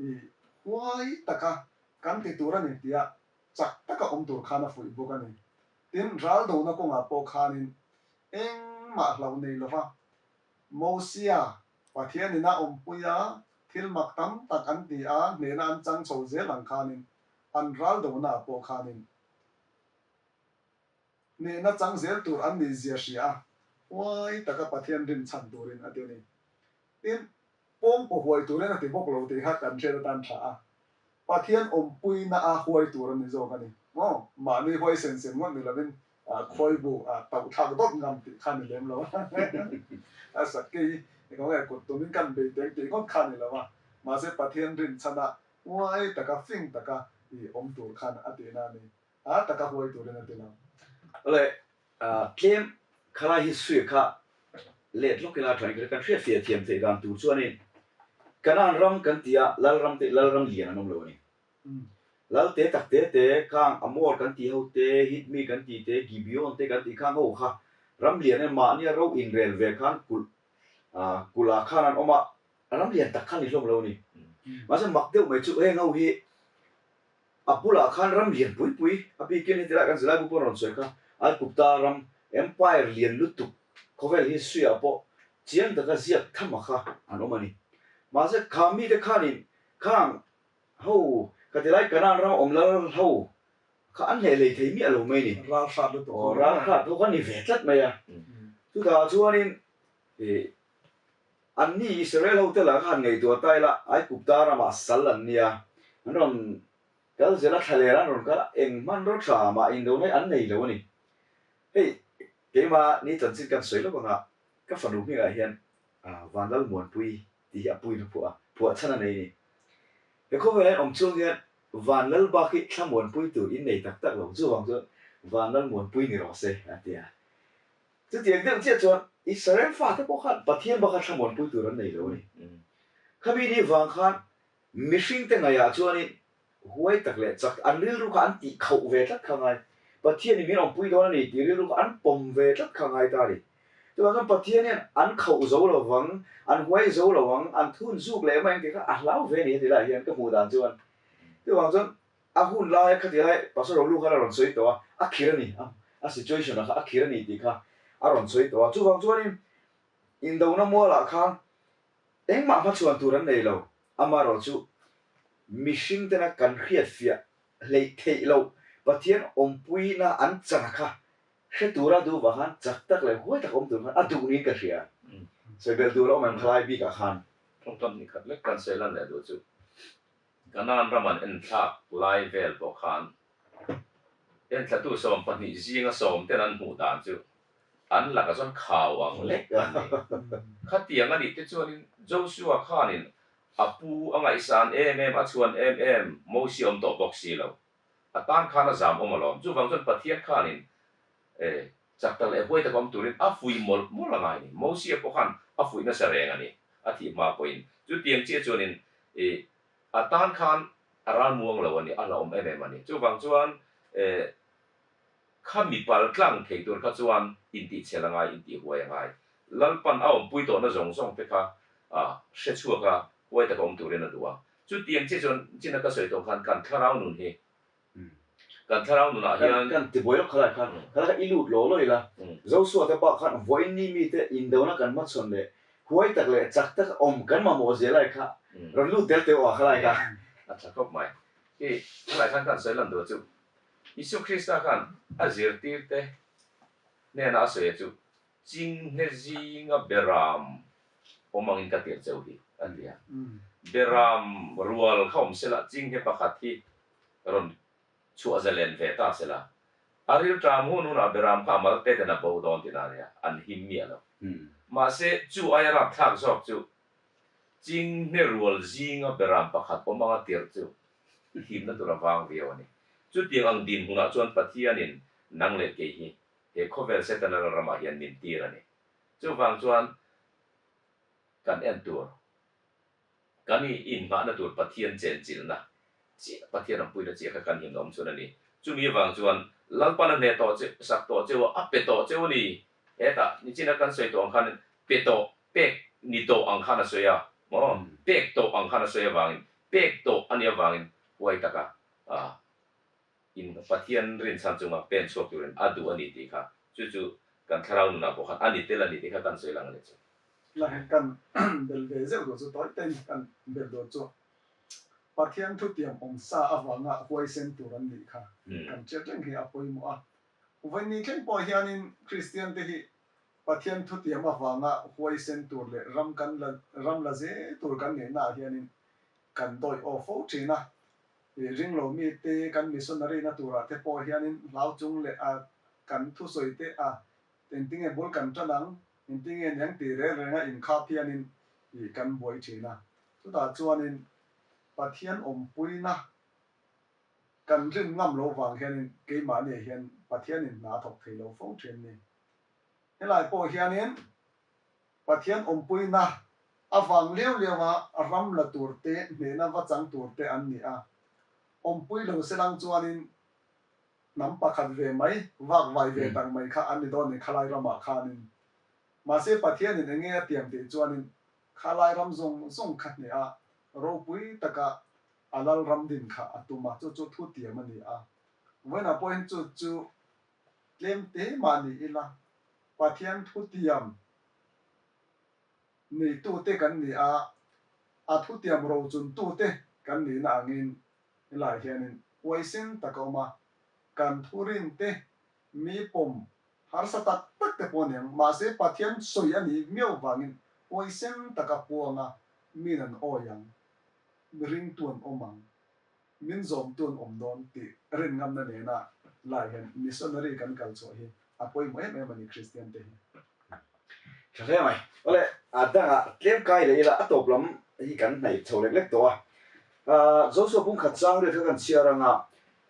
i huai taka kan ti tur a ni tia chak taka awm tur khan a fuih bawk a ni. Tin, raldona kawngah pawh khanin engmah hlauh nei lova Mosia Pathianin a awmpui a, thil mak tam tak an ti a, hnehna an chang chho zel ang khanin an raldonaah pawh khanin Hnehna chang zel tur an nih zia hria a, huai taka Pathian rin chhan turin a ti a ni. Tin, pawng paw huai turin a ti bawk lo tih kha kan hriat atan tha a, Pathian awmpuina a huai tur a ni zawk a ni. Maw? Mahni huai sen sen ngawt ni lovin khawi bu tauh thlak dawt ngam tih kha ni lem lo a. A sakei eng nge kut tumin kan bei teng tih ngawt kha ni lo a, mahse Pathian rin chhan a huai taka fing taka i awm tur khan a tihna a ni. A taka huai turin a ti lo. Awle, tlem khalai hi suih kha let lawk ila tha in kan hriat fiah thiam theih dan tur chuanin Kanaan ram kan ti a, lal ram te lal ram lian an awm lo a ni. Lal te tak te te khang Amor kan tih ho te, Hitmi kan tih te, Gibeon te kan tih khang ho kha ram lian em mahnia ro inrel ve khan kulh kulh ah khan an awm a, ram lian tak kha ni hlawm lo a ni. Mahse mak deuh mai chu heng ho hi A bulah khan ram lian pui pui, a bikin heti lai kan zilai bu pawh rawn sawi kha, Aigupta ram, empire lian lutuk, khawvel history ah pawh chiang taka ziak tham a kha an awm a ni. Mahse kha mite khanin khang ho khati lai Kanaan ram awm lal ho kha an hleh hlei thei miah lo mai ni. Ral hrat lutuk ho. Ral hrat ho kha ni ve tlat mai a. Chutah chuanin ih Anni Israel hote lah kha han ngaihtuah ta ila, Aigupta ramah sal an nia, an rawn kal zel a, thlaler an rawn kal a, eng hmanraw tha mah indona hi an nei lo a ni. Hei, keimah ni chanchin kan sawi lawk anga, ka fanu hmingah hian Vanlalmuanpui tih hi a puin a phuah a, phuah chhan a nei a ni. He khawvelah hian awm chung hian Vanlal bak hi thlamuanpui tur in nei tak tak lo, chuvang chuan Vanlalmuanpui ni rawh se, a ti a. Chutiang deuh chiah chuan Israel fate pawh khan Pathian baka thlamuanpui tur an nei lo a ni. Khami ni vang khan mihringte ngaihah chuanin huai tak leh chak an rilru kha an tih khauh ve tlat kha ngai. Pathianin min awmpui dawn a ni tih rilru kha an pawm ve tlat kha ngai ta a ni. Chuvang chuan Pathian hian an khauh zo lo vang, an huai zo lo ang, an thun zuk leh mai ang tih kha a hlau ve a ni heti lai hian ka hmuh dan chuan. Chuvang chuan A hun lai kha ti lai Pastor Rolu khan a rawn sawi tawh a, a khir a ni, a situation ah kha a khir a ni tih kha a rawn sawi tawh a. Chuvang chuanin indona mualah khan engmah hmachhuan tur an nei lo, amaherawh chu mihring tena kan hriatfiah hleih theih loh Pathian awmpuina an chana kha hre tura duh vah khan chak tak leh huai tak awm tur khan a duh niin ka hria. Sawi belh tur a awm em khalai bikah khan. Tawngtam ni khat lek kan sawi lan leh duh chu. Kanaan ram an enthlak lai vel pawh khan enthlatu 12 zinga sawm ten an hmuh dan chu an lakah chuan khau ang lek an ni. Khatiang a nih te chuanin Joshua khanin a pu a ngaihsan em em, a chhuan em em, Mosia awm tawh bawk si lo. A tan khan a zam awm alawm. Chuvang chuan Pathian khanin chak tak leh huai tak awm turin a fuih mawlh mawlh a ngai a ni. Mosia pawh khan a fuih nasa reng a ni, a thih hma pawhin. Chutiang chiah chuanin ih a tan khan a ral muang lo a ni, a hlauhawm em em a ni. Chuvang chuan eh. Khami pal tlang thei tur kha chuan intihchhel a ngai, intihhuai a ngai. Lalpan a awmpui tawhna zawng zawng te kha hre chhuak a, huai taka awm turin a duh a. Chutiang chiah chuan china ka sawi tawh khan kan thlarau nun hi, kan thlarau nunah hian. Kan tibuai lawk khalai khan khalai kha i lut law law ila, Joshua te bak khan vawiin mite indona kan hmachhawn leh huai tak leh chak taka awm kan mamawh zel ai kha rawn lut tel teuh a khalai kha. A tha khawp mai. Hei khalai khan kan sawi lan duh chu Isua Krista khan a zirtirte hnena a sawi chu Chinghne zinga beram awm angin ka tir cheu hi, a ti a. Beram rual kha awm sela chinghne pakhat hi rawn chhuah zalen ve ta sela, a rilṭam hun hunah beram kha a mal te ten a bo dawn tihna a nia, an him miah lo. Mahse, chu aia rapthlak zawk chu chinghne rual zinga beram pakhat awm anga tirh chu himna tur a vang viau a ni. Chutiang ang dinhmunah chuan Pathianin nang leh kei hi he khawvel Setana lalramah hian min tir a ni. Chuvang chuan kan en tur, kan i inngahna tur Pathian chenchilhna chiah, Pathian awmpuina chiah kha kan himna awm chhun a ni. Chumi avang chuan Lalpan a hneh tawh che, sak tawh cheu a, a pe tawh cheu a ni. Hetah nichina kan sawi tawh ang khan pe tawh, pek ni tawh ang khan a sawi a, maw? Pek tawh ang khan a sawi avangin, pek tawh a nih avangin huai taka a In Pathian rinchhan chunga pen chhuak turin a duh a ni tih kha chu chu kan thlarau nunah pawh khan a ni tel a ni tih kha kan sawi lang a ni chu. La he kan bel ve zeuh duh chu tawi tein kan bel duh chu Pathian thutiam awm sa avanga huaisen tur an nih kha kan hriat reng hi a pawimawh a. Vawiin thleng pawh hianin Kristian te hi Pathian thutiam avanga huaisen tur leh ram kan la ram la zel tur kan neihnaah hianin kan dawih aw fo thin a. I ring lo mi te kan missionary na turah te pawh hianin hlau chung leh a kan thusawi te a engtinge bul kan tan ang, engtinge niang tih reng reng a inkhap hianin i kan buai thin a. Chutah chuanin Pathian awmpuina kan rin ngam lo vang hianin keimahni ah hian Pathianin hna a thawk thei lo fo thin ni. Helai pawh hianin Pathian awmpuina avang liau liaua ram la tur te, hnehna va chang tur te an ni a. Awmpui lo selang chuanin hnam pakhat ve mai, vak vai ve tak mai kha an ni dawn ni khalai ramah khanin. Mahse Pathianin enge a tiam tih chuanin khalai ram zawng zawng kha hneh a, ropui taka a lal ram din kha a tum a, chu chu thu tiam a ni a. Vawiinah pawhin chu chu tlem te mah ni ila Pathian thutiam neitute kan ni a, a thutiam rochuntute kan nihna angin helaiah hianin huaisen tak a awm a, kan thurinte mi pawm harsa tak tak te pawh a niang, mahse Pathian sawi a nih miau vangin huaisen taka puang a, min an awi ang, ringtu an awm ang. Min zawmtu an awm dawn tih rin ngamna nena lai hian missionary kan kal chhuah hi a pawimawh em em a ni Kristian te hi. Tha hle mai. Awle, a dangah tlem kai leh ila a tawp lam hi kan hnaih chho lek lek tawh a. Joshua pumkhat chang riat kha kan chhiar anga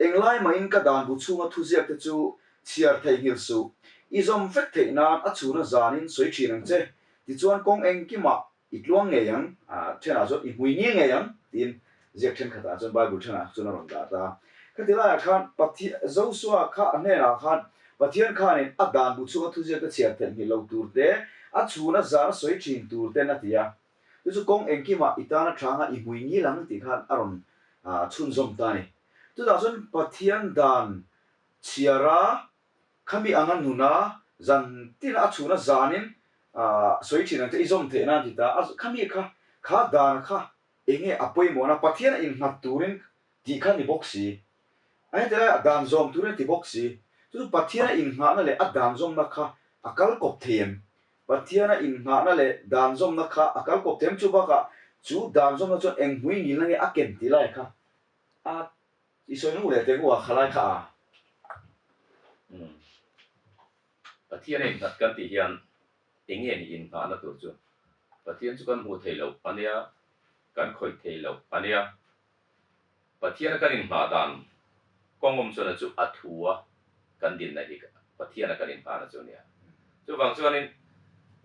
englai mahin ka dan bu chhunga thuziak te chu chhiar theihnghilh suh. I zawm vek theih nan a chhuna zanin sawi thin ang che. Tichuan kawng engkimah I tluang ngei ang, a thenah chuan i hmui ngei ngei ang, tiin ziak thenkhatah chuan Bible thenah chuan a rawn dah ta a. Khati laiah khan Pathian, Joshua kha a hnenah khan Pathian khanin a dan bu chhunga thuziak te chhiar theihnghilh lo tur te, a chhuna zan a sawi thin tur ten a ti a. Chu chu kawng engkimah i tana thanga i hmui ngil ang tih khan a rawn chhunzawm ta a ni. Chutah chuan Pathian dan chhiara Khami anga nuna zan tina a chhuna zanin sawi thin ang che i zawm theih nan ti ta a, khami kha kha dan kha enge a pawimawhna Pathian a innghat turin tih kha ni bawk si. A heti laiah dan zawm turin a ti bawk si. Chu chu Pathian a innghahna leh a dan zawmna kha a kal kawp thei em? Pathian a innghahna leh dan zawmna kha a kal kawp thei em? Chu bakah chu dan zawmna chuan eng hmui ngilna nge a ken tih lai kha a I sawi nu leh teng u a khalai kha a. Umm. Pathian a innghat kan tih hian enge ni innghahna tur chu? Pathian chu kan hmuh thei loh a nia, kan khawih thei loh a nia. Pathian a kan innghah dan kawng awm chuan a chu a thu a kan dinna hi Pathian a kan innghahna chu a nia. Chuvang chuanin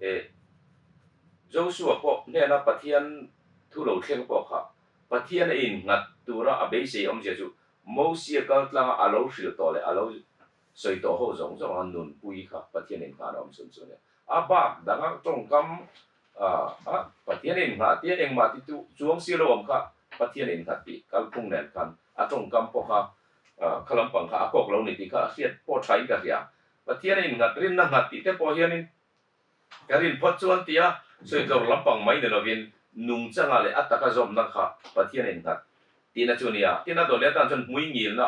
eh Joshua pawh hnena Pathian thu lo thleng pawh kha Pathian a innghat tura a beisei awmzia chu Mosia kal tlanga a lo hrilh tawh leh a lo sawi tawh ho zawng zawng a nunpui kha Pathian innghahna awm chhun chu a nia. A bak danga tawngkam a Pathian innghah tia engmah ti tu chuang si lo awm kha Pathian innghat tih kalphung nen khan a tawngkam pawh kha kha lampang kha a kawk lo ni tih kha a hriat pawh thain ka hria. Pathian a innghat rinna nghat tih te pawh hianin Ka rin phawt chuan tia sawitlawr lampang mai ni lovin nungchanga leh a taka zawmna kha Pathian a innghat tihna chu a ni a. Tin, a dawleh atan chuan hmui ngilna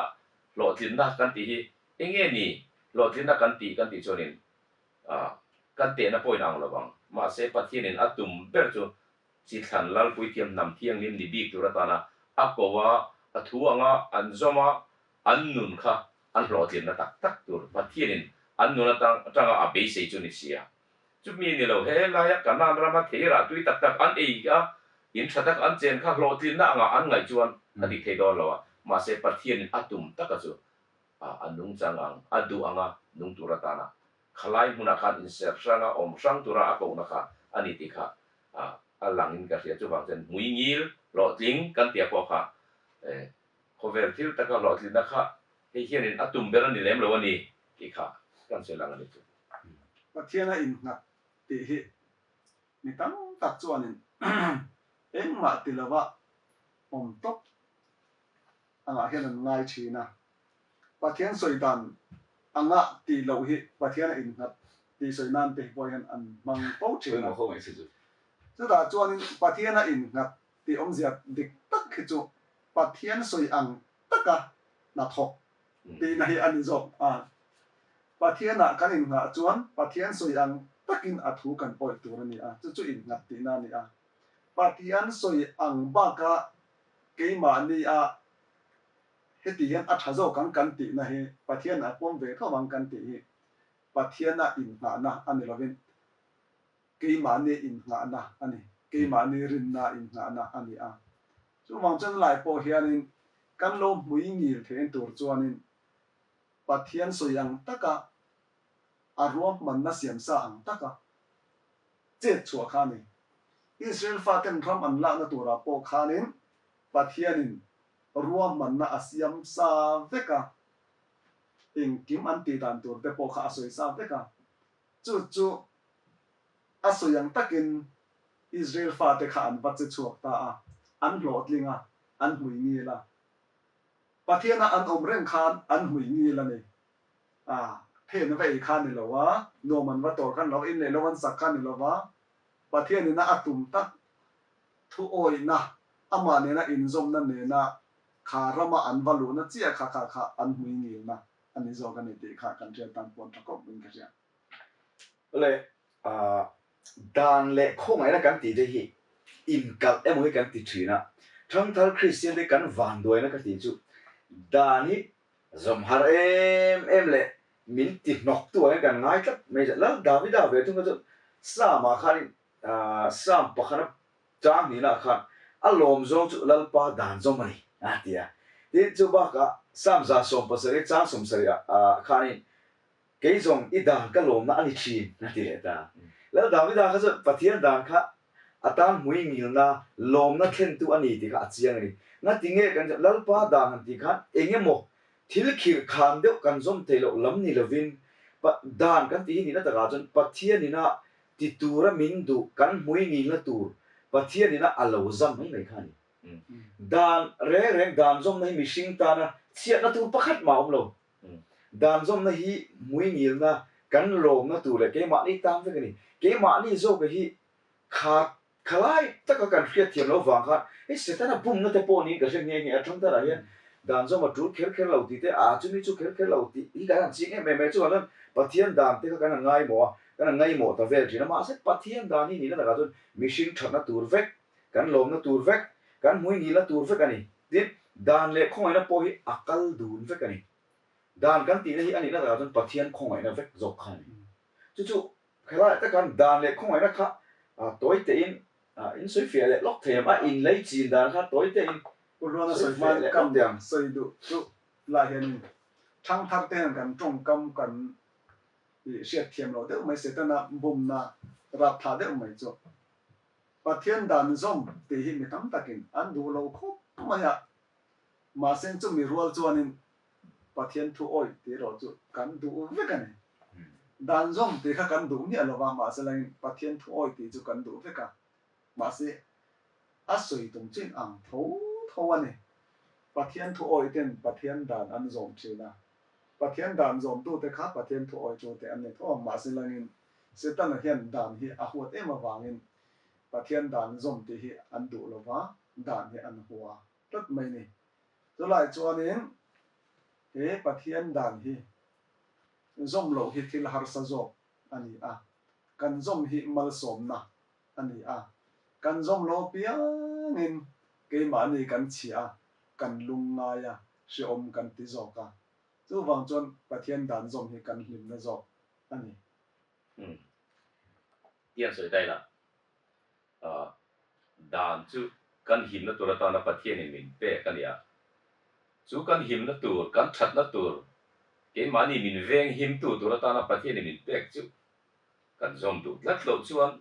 hlawhtlinna kan tih hi eng nge ni hlawhtlinna kan tih kan tih chuanin kan tehna pawh in ang lo vang. Mahse, Pathianin a tum ber chu chi thlan Lalpuithiam hnam thianghlim ni bik tur atana a ko a, a thu anga an zawm a, an nun kha an hlawhtlinna tak tak tur Pathianin an nun atanga a beisei chu ni sia. Chumi ni lo he laia Kanaan rama theirah tui tak tak an ei a, in tha tak an chen kha hlawhtlinna angah an ngaih chuan a dik thei dawn lo a, mahse Pathianin a tum taka chu a nungchang ang, a duh anga nung tur atana khalai hmunah khan inserh hranga awm hrang tura a kohna kha a ni tih kha a langin ka hria. Chuvang chuan hmui ngil hlawhtling kan tia pawh kha Khawvel thil taka hlawhtlinna kha hei hianin a tum ber a ni lem lo a ni tih kha kan sawi lang a ni chu. Pathian a innghat tih hi mi tam tak chuanin engmah ti lova awm tawp angah hian an ngai thin a. Pathian sawi dan anga tih loh hi Pathian a innghat tih sawi nan te pawh hian an hmang fo thin a. Chutah chuanin Pathian a innghat Tih awmzia dik tak hi chu Pathian sawi ang taka hnathawk tihna hi a ni zawk a. Pathianah kan innghah chuan Pathian sawi ang takin a thu kan pawih tur a ni a, chu chu innghat tihna a ni a. Pathian sawi ang baka keimahnia heti hian a tha zawk ang kan tihna hi Pathian a pawm ve tho ang kan tih hi Pathiana innghahna a ni lovin Keimahni innghahna a ni. Keimahni rinna innghahna a ni a. Chuvang chuan lai pawh hianin kan lo hmui ngil thein tur chuanin Pathian sawi ang taka a ruahmanna siamsa ang taka chet chhuah kha a ni. Israel faten ram an lakna turah pawh khanin Pathianin ruahmanna a siam sa vek a, engkim an tih dan tur te pawh kha a sawi sa vek a. Chu chu a sawi ang takin Israel fate kha an va che chhuak ta a, an hlawhtling a, an hmui ngil a. Pathiana an awm reng khan an hmui ngil a ni. A, phen va ei kha ni lo a, nuam an va tawr kha ni lo, in leh lo an sak kha ni lo va, Pathianina a tum tak thu awihna, amah nena inzawmna nena kha rama an va luhna chiah kha kha kha an hmui ngilna a ni zawk a ni tih kha kan hriat tan pawh tha khawp in ka hria. Le dan leh khawngaihna kan tih te hi inkalh emaw hi kan ti thin a, thangthar Kristian te kan vanduaina ka tih chu dan hi zawm har em em leh min ti hnawk tu ah hian kan ngai tlat mai a, Lal Davida ve thung kha chu Psalm ah khanin Psalm pakhata Chang hnihna khan a lawm zawng chu Lalpa dan zawm a ni, a ti a. Tin, chu bakah Psalm 117 chang 70 ah khanin, Kei zawng i dan ka lawmna a ni thin, a ti leh ta. Lal Davida kha chuan Pathian dan kha a tan hmui ngilna, lawmna thlentu a ni tih kha a chiang a ni. Ngati nge kan Lalpa dan han tih khan eng emaw thil khirh khan deuh kan zawm theih loh lam ni lovin, dan kan tih hi nihna takah chuan Pathianina Ti tura min duh kan hmui ngilna tur Pathianin a lo zam mai mai kha a ni. Dan reng reng dan zawmna hi mihring tana chhiatna tur pakhat mah a awm lo. Dan zawmna hi hmui ngilna kan lawmna tur leh keimahni tan vek a ni. Keimahni zawka hi kha khalai taka kan hriatthiam loh vang khan hei Setana bumna te pawh niin ka hre nghe nghe a, thangtharah hian dan zawm a tul kher kher lo tih te, a chumi chu kher kher lo tih hi kan han ching em em mai a. Chuvang chuan Pathian dan te kha kan han ngaimawh a, Kan han ngaihmawh ta vel thin a, mahse Pathian dan hi nihna takah chuan mihring thatna tur vek, kan lawmna tur vek, kan hmuingilna tur vek a ni. Tin, dan leh khawngaihna pawh hi a kal dun vek a ni. Dan kan tihna hi a nihna takah chuan Pathian khawngaihna vek zawk kha a ni. Chu chu helaiah takan dan leh khawngaihna kha tawi tein in sawi fiah leh lawk thei em? A inlei chin dan kha tawi tein Pu Hluana sawi sawi fiah hmain leh kam lawk teh ang. sawi duh chu lai hianin thangthar te hian kan tawngkam kan I hriat thiam loh deuh mai Setana bumna rap thlah deuh mai chu Pathian dan zawm tih hi mi tam takin an duh lo khawp mai a, mahse chu mi rual chuanin Pathian thu awih tih erawh chu kan duh vek a ni. Dan zawm tih kha kan duh miah lova, mahse langin Pathian thu awih tih chu kan duh vek a. Mahse, a sawi tum chin ang tho tho a ni. Pathian thu awih ten Pathian dan an zawm thin a. Pathian dan zawmtute kha Pathian thu awihtute an ni tho ang. Mahse langin Setana hian dan hi a huat em avangin Pathian dan zawm tih hi an duh lova, dan hi an hua tlat mai ni. Chulai chuanin he Pathian dan hi zawm loh hi thil harsa zawk a ni a, kan zawm hi malsawmna a ni a, kan zawm lo apiangin keimahni kan chhia a, kan lungngai a, hrehawm kan ti zawk a. Chuvang chuan Pathian dan zawm hi kan hlimna zawk a ni. Umm. Tiang sawi ta ila, dan chu kan himna tur atana Pathianin min pek a ni a. Chu kan himna tur, kan thatna tur, keimahni min veng himtu tur atana Pathianin min pek chu kan zawm duh tlat loh chuan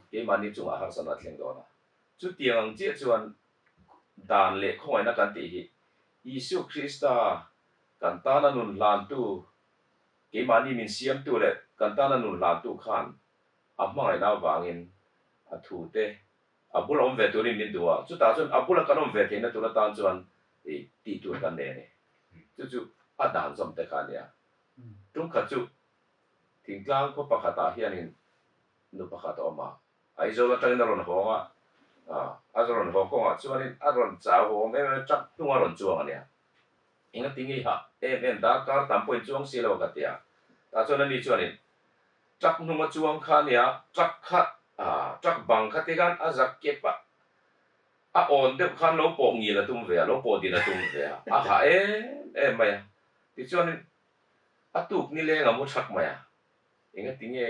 keimahni chungah harsatna a thleng dawn a. Chutiang ang chiah chuan dan leh khawngaihna kan tih hi Isua Krista kan tana nun hlantu, keimahni min siamtu leh kan tana nun hlantu khan a hmangaihna avangin a thute a bula awm ve turin min duh a, chutah chuan a bula kan awm ve theihna tur atan chuan tih tur kan nei a ni. Chu chu a dan zawm te kha a nia. Tum khat chu thingtlang khaw pakhatah hianin nu pakhat a awm a, Aizawl atangin a rawn hawng a, a rawn haw kawngah chuanin a rawn chau awm em em a, truck hnung a rawn chuang a nia. Engati nge i hah em em darkar tam pawhin chuang si lo ka ti a, tah chuan ani chuanin Truck hnung a chuang kha nia, truck kha truck bang kha ti khan a zak kep a, a awn deuh khan lo pawh ngil a tum ve a, lo pawh din a tum ve a, a hah em em mai a. Tichuanin a tuk nileng a mu thak mai a, engati nge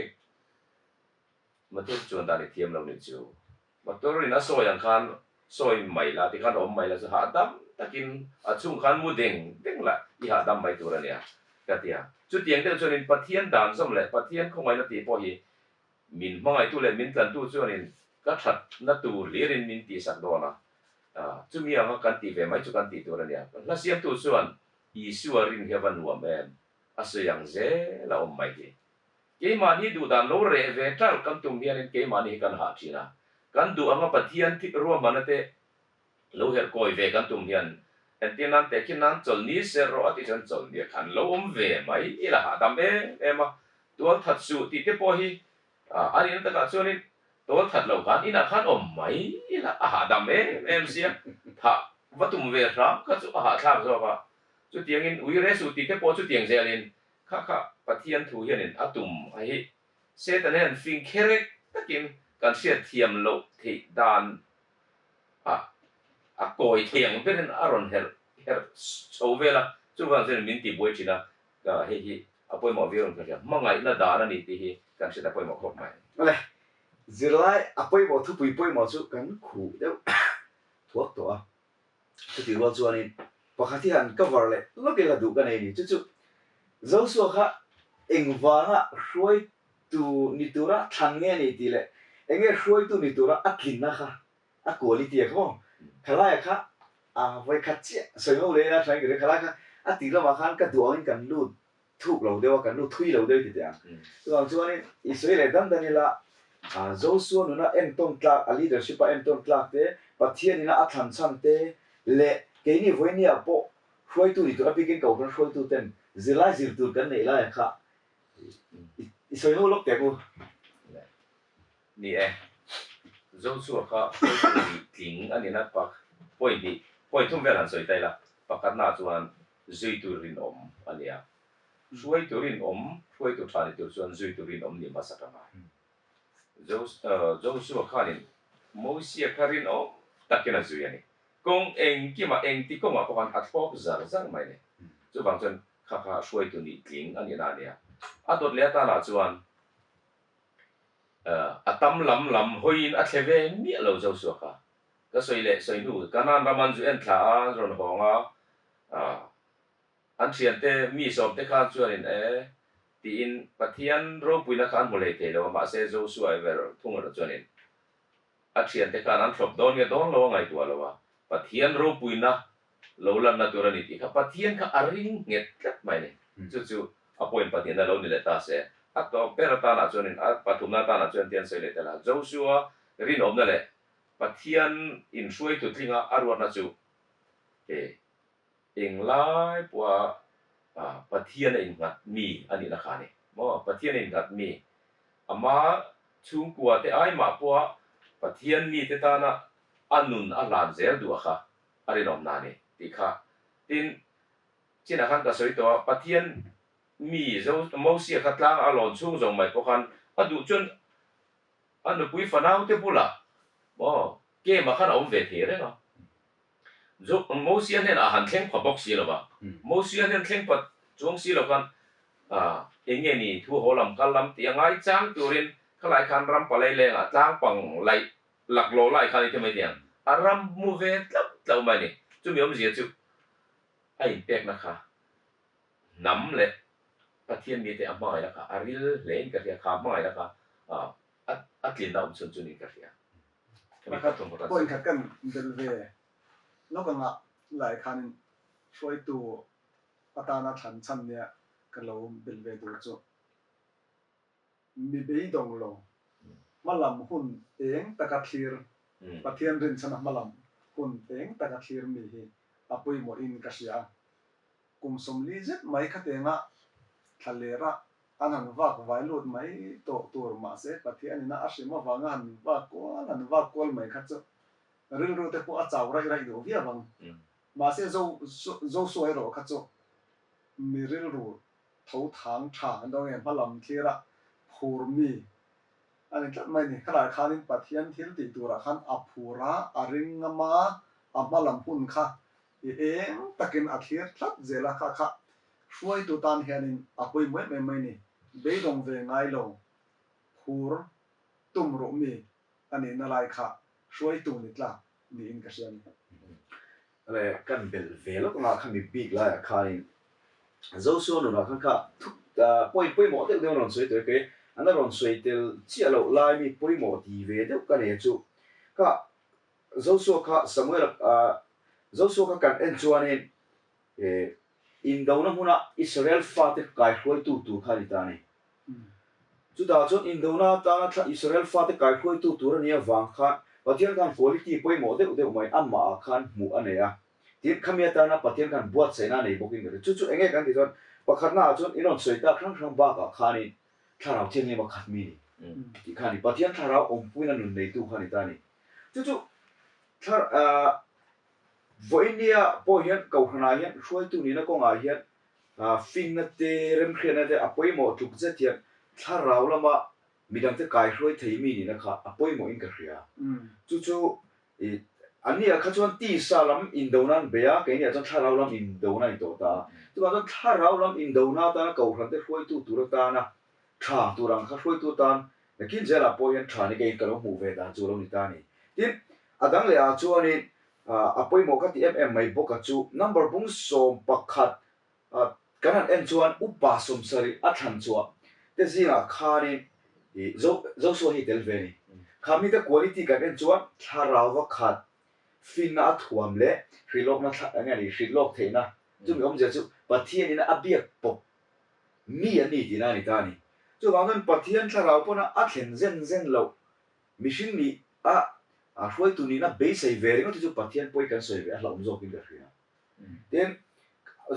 motor chuan dan i thiam lo nih chu, motor in a sawi ang khan sawi mai la tikhan awm mai la chu hahdam takin a chhung khan mu deng deng la i hahdam mai tur a nia ka ti a. Chutiang deuh chuanin Pathian dan zawm leh Pathian khawngaihna tih pawh hi min hmangaihtu leh min tlantu chuanin ka thatna tur hlirin min tihsak dawn a, chumi anga kan tih ve mai chu kan tih tur a nia. Hla siamtu chuan Isua rin hi a va nuam em, a sawi ang zel a awm mai hi. Keimahni duhdan lo reh ve ṭalh kan tum hianin keimahni hi kan hah ṭhin a. Kan duh anga Pathian thik ruahmanna te lo herh kawi ve kan tum hian entir nan tehkhin nan chawlhni ser rawh a tih chuan chawlhni a khan lo awm ve mai ila hahdam em em a. Tualthat suh tih te pawh hi a nihna takah chuanin tualthat loh khan inah khan awm mai ila a hahdam em em sia. Thah va tum ve hram kha chu a hahthlak zawk a. Chutiangin ui re suh tih te pawh chutiang zelin Kha kha Pathian thu hianin a tum a hi Satan hian fing kherek takin kan hriat thiam loh theih dan ah a kawi thei ang berin a rawn herh herh chho vel a, chuvang chuan min tihbuai thin a, ka hei hi a pawimawh viau ang ka hria, hmangaihna dan a ni tih hi kan hriat a pawimawh khawp mai. Awle, zirlai a pawimawh thupui pawimawh chu kan khuh deuh thuak tawh a. Chutih rual chuanin pakhat hi han cover leh lawk ila duh ka nei ni. Chu chu Joshua kha engvanga hruaitu ni tura thlan nge a ni tih leh enge hruaitu ni tura a tlinna kha a quality a kha maw? Khalaia kha a vawikhat chiah sawi ho leh ila thain ka ring. Khalai kha a tih lamah khan ka duh angin kan lut thuk lo deuh a, kan lut thui lo deuh i ti teh ang. Chuvang chuanin i sawi leh dan dan ila, Joshua nuna entawn tlak, a leadership a entawn tlak te, Pathian ina a thlan chhan te leh keini vawinia pawh hruaitu ni tur a bikin kohhran hruaitu ten zirlai zir tur kan neih laia kha i sawi ho lawk teh ang u. Ni e, Joshua kha hruaitu nih tling a nina pak point hnih, point thum vel han sawi ta ila, pakhatnaah chuan Zuitu rinawm a nia. Hruaitu rinawm, hruaitu tha ni tur chuan zuitu rinawm ni hmasa ka ngai. Joshua khanin Mosia kha rinawm takin a zui a ni. Kawng engkimah, engti kawngah pawh khan a thlawp zar zar mai a ni. Chuvang chuan kha kha hruaitu nih tling a nihna a nia. A dawt leh atanah chuan a tam lam lam hawiin a thle ve miah lo Joshua kha. Ka sawi leh sawi hnu, Kanaan ram an zu en thla a, an rawn hawng a, an thiante mi sawmte khan chuanin e tiin Pathian ropuina kha an hmu hlei thei lo a, mahse Joshua ever thung erawh chuanin a thiante khan an thlawp dawn nge dawn lo a ngaihtuah lo a, Pathian ropuina lo lanna tur a ni tih kha Pathian kha a ring nghet tlat mai a ni. Chu chu a point pahnihna lo ni leh ta se. A tawp ber atanah chuanin a pathumna atanah chuan tian sawi leh tel a, Joshua rinawmna leh Pathian inhruaitu tlinga a ruatna chu he englai pawha Pathian a innghat mi a nihna kha a ni maw? Pathian a innghat mi, ama chhungkua te ai mah pawha Pathian mite tana a nun a hlan zel duh a kha a rinawmna a ni tih kha. Tin, chinah khan ka sawi tawh a, Pathian mi Zo Mosia kha tlang a lawn chhung zawng mai pawh khan a duh chuan a nupui fanaute bulah maw camp ah khan a awm ve thei reng a. Zo Mosia hnenah a han thleng pha bawk si lo va, Mosia hnen thleng pha chuang si lo khan eng nge ni thu haw lam kal lam tih a ngai chang turin khalai khan ram palai lengah tlang pang laih laklawh lai khan i ti mai tiang a ram mu ve tlauh tlauh mai a ni. Chumi awmzia chu a inpekna kha hnam leh Pathian mite a hmangaihna kha a ril hlein ka hria, kha hmangaihna kha a tlinna awm chhun chu niin ka hria. Point khat kan bel ve lawk anga lai khanin hruaitu atana thlan chhan nia ka lo bel ve tur chu mi beidawng lo hmalam hun eng taka thlir Pathian rinchhana hmalam hun eng taka thlir mi hi a pawimawhin ka hria a. Kum 40 zet mai khatenga thla lera an han vak vai lut mai tawh tur mahse Pathian ina a hrim avanga han vak kual han vak kual mai kha chu rilru te pawh a chau raih raih duh viau ang. Mahse zo Joshua erawh kha chu mi rilru tho thang tha an dawng nge hmalam thlira phur mi a ni tlat mai ni. Khalai khanin Pathian thil tih turah khan a phur a, a ring ngam a, a hmalam hun kha I eng takin a thlir tlat zel a, kha kha hruaitu tan hianin a pawimawh em em mai ni. Beidawng ve ngai lo, phur tum ruh mi a nihna lai kha hruaitu ni tlak niin ka hria a ni. Le kan belh ve lawk anga khami bik laiah khanin Joshua nunah khan kha thu point pawimawh deuh deuh an rawn sawi tawh e kei an rawn sawi tel chiah loh lai mi pawimawh ti ve deuh ka nei chu kha Joshua kha Samuel Joshua kha kan en chuanin indona hmuna Israel fate kaihruaitu tur kha a ni ta a ni. Chutah chuan indona atana thla Israel fate kaihruaitu tur a nih avang khan Pathian khan quality pawimawh deuh deuh mai amahah khan hmuh a nei a. Tin, khami atana Pathian khan buatsaihna a nei bawkin ka hria. Chu chu enge kan tih chuan pakhatnaah chuan in rawn sawi tak hrang hrang bakah khanin Thlarau Thianghlim a khat mi ni tih kha a ni. Pathian Thlarau awmpuina nun neitu kha a ni ta a ni. Chu chu thlar vawinia pawh hian Kohhranah hian hruaitu nihna kawngah hian finna te, remhriatna te a pawimawh tluk zet hian thlarau lama midangte kaihruai thei mi nihna kha a pawimawhin ka hria. Chu chu anniah kha chuan tisa lam indona an bei a, keiniah chuan thlarau lam indona a intawh ta a. Chuvang chuan thlarau lam indona atana Kohhrante hruaitu tur atana Tha tur ang kha hruaitu tan nakin zelah pawh hian tha ni keiin ka lo hmuh ve dan chu a lo ni ta a ni. Tin, a dang leh ah chuanin a pawimawh ka ti em em mai bawk a chu number bung 11 kan han en chuan upa 70 a thlan chhuah te zingah khanin i Joshua hi tel ve a ni. Kha mite quality kan en chuan thlarauva khat finna a thuam leh hrilhawkna thla eng nge ni hrilhlawk theihna chumi awmzia chu Pathianin a biak pawp Mi an ni tihna a ni ta a ni. Chuvang chuan Pathian thlarau pawna a thlen zen zen loh mihring nih a a hruaitu nihna beisei ve ringawt hi chu Pathian pawi kan sawi ve a hlauhawm zawkin ka hria. Tin,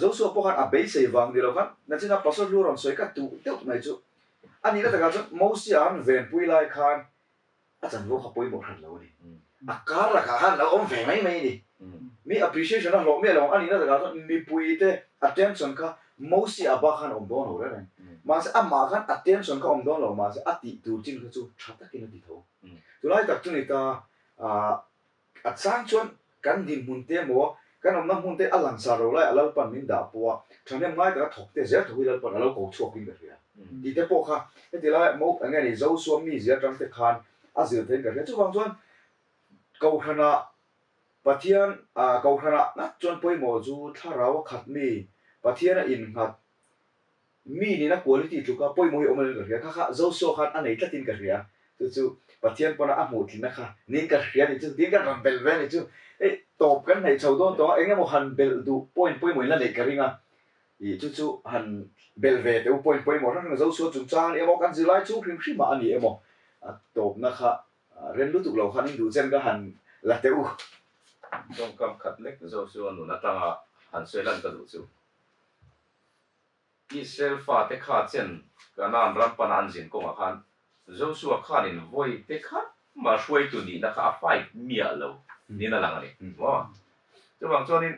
Joshua pawh khan a beisei vang ni lo khan nachina Pastor Hlu rawn sawi ka duh deuh mai chu a nihna takah chuan Mosia an venpui lai khan a chanvo kha pawimawh hran lo a ni. A kar lakah khan lo awm ve mai mai a ni. Mi appreciation a hlawh miah lo ang a nihna takah chuan mipuite attention kha Mosia bak khan a awm dawn lo reng reng. Mahse amah khan attention kha awm dawn lo mahse a tih tur chin kha chu tha takin a ti tho. Tunlai tak chu ni ta a chang chuan kan dinhmun te emaw kan awmna hmun te a langsar lo lai a Lalpan min dah pawh a thahnem ngai taka thawk te zel tho hi Lalpan a lo ko chhuakin ka hria tih te pawh kha heti lai mo eng nge ni Joshua mizia atang te khan a zir theiin ka hria. Chuvang chuan Kohhranah Pathian ah Kohhranah ngat chuan pawimawh chu thlarau a khat mi Pathian a innghat Mi nihna quality tluka pawimawh hi awm lo in ka hria. Kha kha Joshua khan a nei tlatin ka hria. Chu chu Pathian pawna a hmuh tlinna kha niin ka hria nih chu tiin ka rawn belh ve a nih chu. Hei Tawp kan hnaih chho dawn tawh a, eng emaw han belh duh point pawimawh in la neih ka ring a, ih chu chu han belh ve teh u, point pawimawh hrang hrang Zosua chungchang a ni emaw, kan zirlai chhung hrim hrim ah a ni emaw, a tawpna kha rem lutuk lo khan in duh chen ka han la teh u. Tawngkam khat lek Zosua nun atanga han sawi lan ka duh chu. Israel fate kha chen Kanaan ram pana an zin kawngah khan Joshua khanin vawi te khat mah hruaitu nihna kha a fight miah lo niin a lang a ni maw? Chuvang chuanin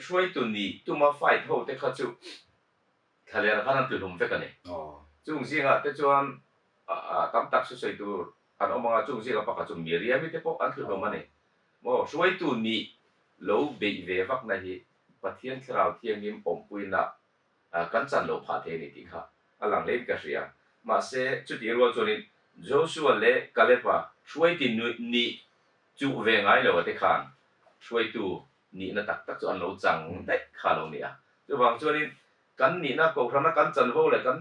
hruaitu nih tuma fight ho te kha chu thlalera khan an tluhlum vek a ni. Chung zingah te chuan tam tak sawi tur an awm anga chung zinga pakhat chu Miriami te pawh an tluhlum a ni maw? Hruaitu nih lo beih ve vakna hi Pathian Thlarau Thianghlim awmpuina kan chan loh phah thei a ni tih kha a lang hlein ka hria. Mahse, chutih rual chuanin Joshua leh Caleb-a hruaitu nih chuh ve ngai lo ate khan hruaitu nihna tak tak chu an lo chang daih kha lo ni a. Chuvang chuanin kan nihna kohhrana kan chanvo leh kan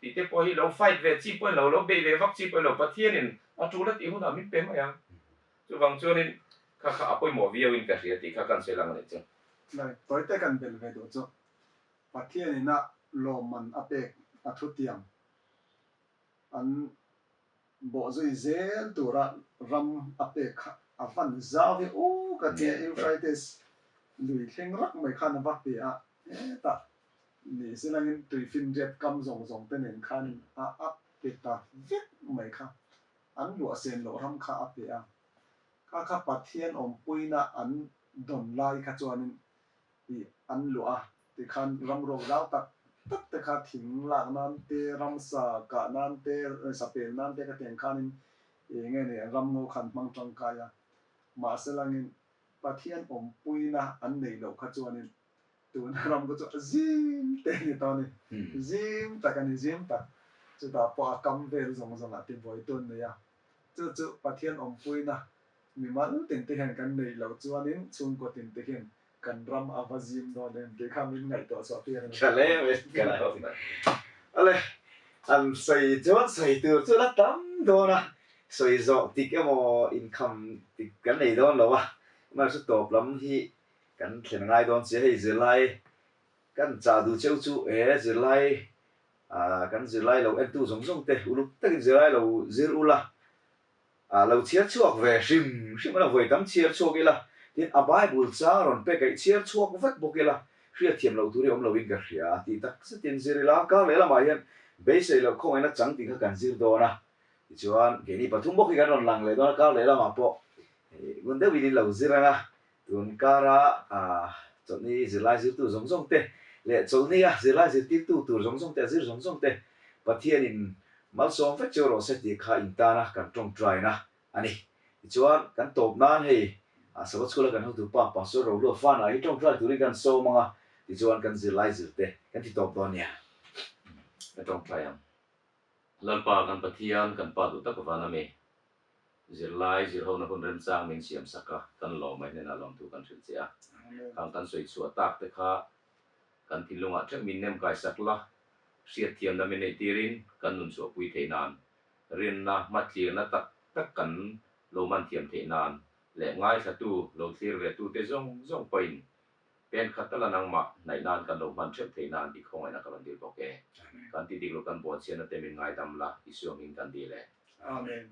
tihte pawh hi lo fight ve chi pawhin lo, lo beih ve vak chi pawhin lo, Pathianin a tul a tih hunah min pe mai ang. Chuvang chuanin kha kha a pawimawh viauin ka hria tih kha kan sawi lang a nih chu. Tlai tawite kan belh ve duh chu Pathian ina lawmman a pek a thutiam an bawhzui zel tura ram a pek kha a van zau hi u ka tia Euphrates lui thleng rak mai khan a va pe a hetah ni silangin tuifinriat kam zawng zawng te nen khanin a a pe ta vek mai kha An luah sen loh ram kha a pe a, kha kha Pathian awmpuina an dawn lai kha chuanin ih an luah a, tikhan ram ruak zau tak tak te kha thing lak nan te, ramsa kah nan te, sa pel nan te khatiang khanin ih nge ni ram ngo khan hmang tangkai a, mahse langin Pathian awmpuina an neih loh kha chuanin Tuna ram te chu a zim te a ni tawh a ni. Zim tak a ni, zim tak. Chutah pawh a kam vel zawng zawngah tibuai tu an nei a. Chu chu Pathian awmpuina mimal tin te hian kan neih loh chuanin chhungkaw tin te hian kan ram a va zim dawn em tih kha min ngaihtuah chhuah tir a ni. Tha hle mai ka la ti. Ale, an sawi chuan sawi tur chu la tam dawn a, sawi zawh tik emaw inkham tik kan nei dawn lo a, amaherawhchu tawp lam hi Kan thlen ngai dawn che hei zirlai kan chah duh cheu chu he zirlai ah kan zirlai lo entu zawng zawng te uluk takin zirlai lo zir ula ah lo chhiar chhuak ve hrim hrim ila vawi tam chhiar chhuak ila tin a bible chang rawn pek aih chhiar chhuak vek bawk ila hriatthiam loh tur hi awm loin ka hria tih tak zetin zir ila kar leh lamah hian beisei loh khawngaihna chang tih kha kan zir dawn a tichuan keini pathum bawk hi kan rawn lang leh dawn a kar leh lamah pawh ngun deuhin in lo zir ang a. Tun kara chawlhni zirlai zirtu zawng zawng te leh chawlhnia zirlai zirtirtu tur zawng zawng te, a zir zawng zawng te Pathianin malsawm vek cheu rawh se tih kha intana kan tawngtaina a ni. Tichuan, kan tawp nan hei Sabbath School-a kan hotu pa Pastor Rohlua Fana hi tawngtai turin kan sawm ang a, tichuan kan zirlai zirte kan ti tawp dawn nia. Ka tawngtai ang. Lalpa kan Pathian, kan Pa duh tak van a mi. Zirlai zirhona hun remchang min siam sak a, kan lawm mai hnenah lawmthu kan hrilh che a. Khang kan sawi chhuah tak te kha kan thinlungah theuh min nem kai sak la, hriatthiamna min neih tirin kan nun chhuahpui theih nan, rinna hmatlirna tak tak kan lo man thiam theih nan leh ngaithlatu lo thlir ve tute zawng zawng pawhin pen khat tala nangmah hnaih nan kan lo hman theuh theih nan i khawngaihna ka rawn dil bawk e. Kan ti dik lo kan buatchhiatna te min ngaidam la, Isua hming kan dil e. Amen.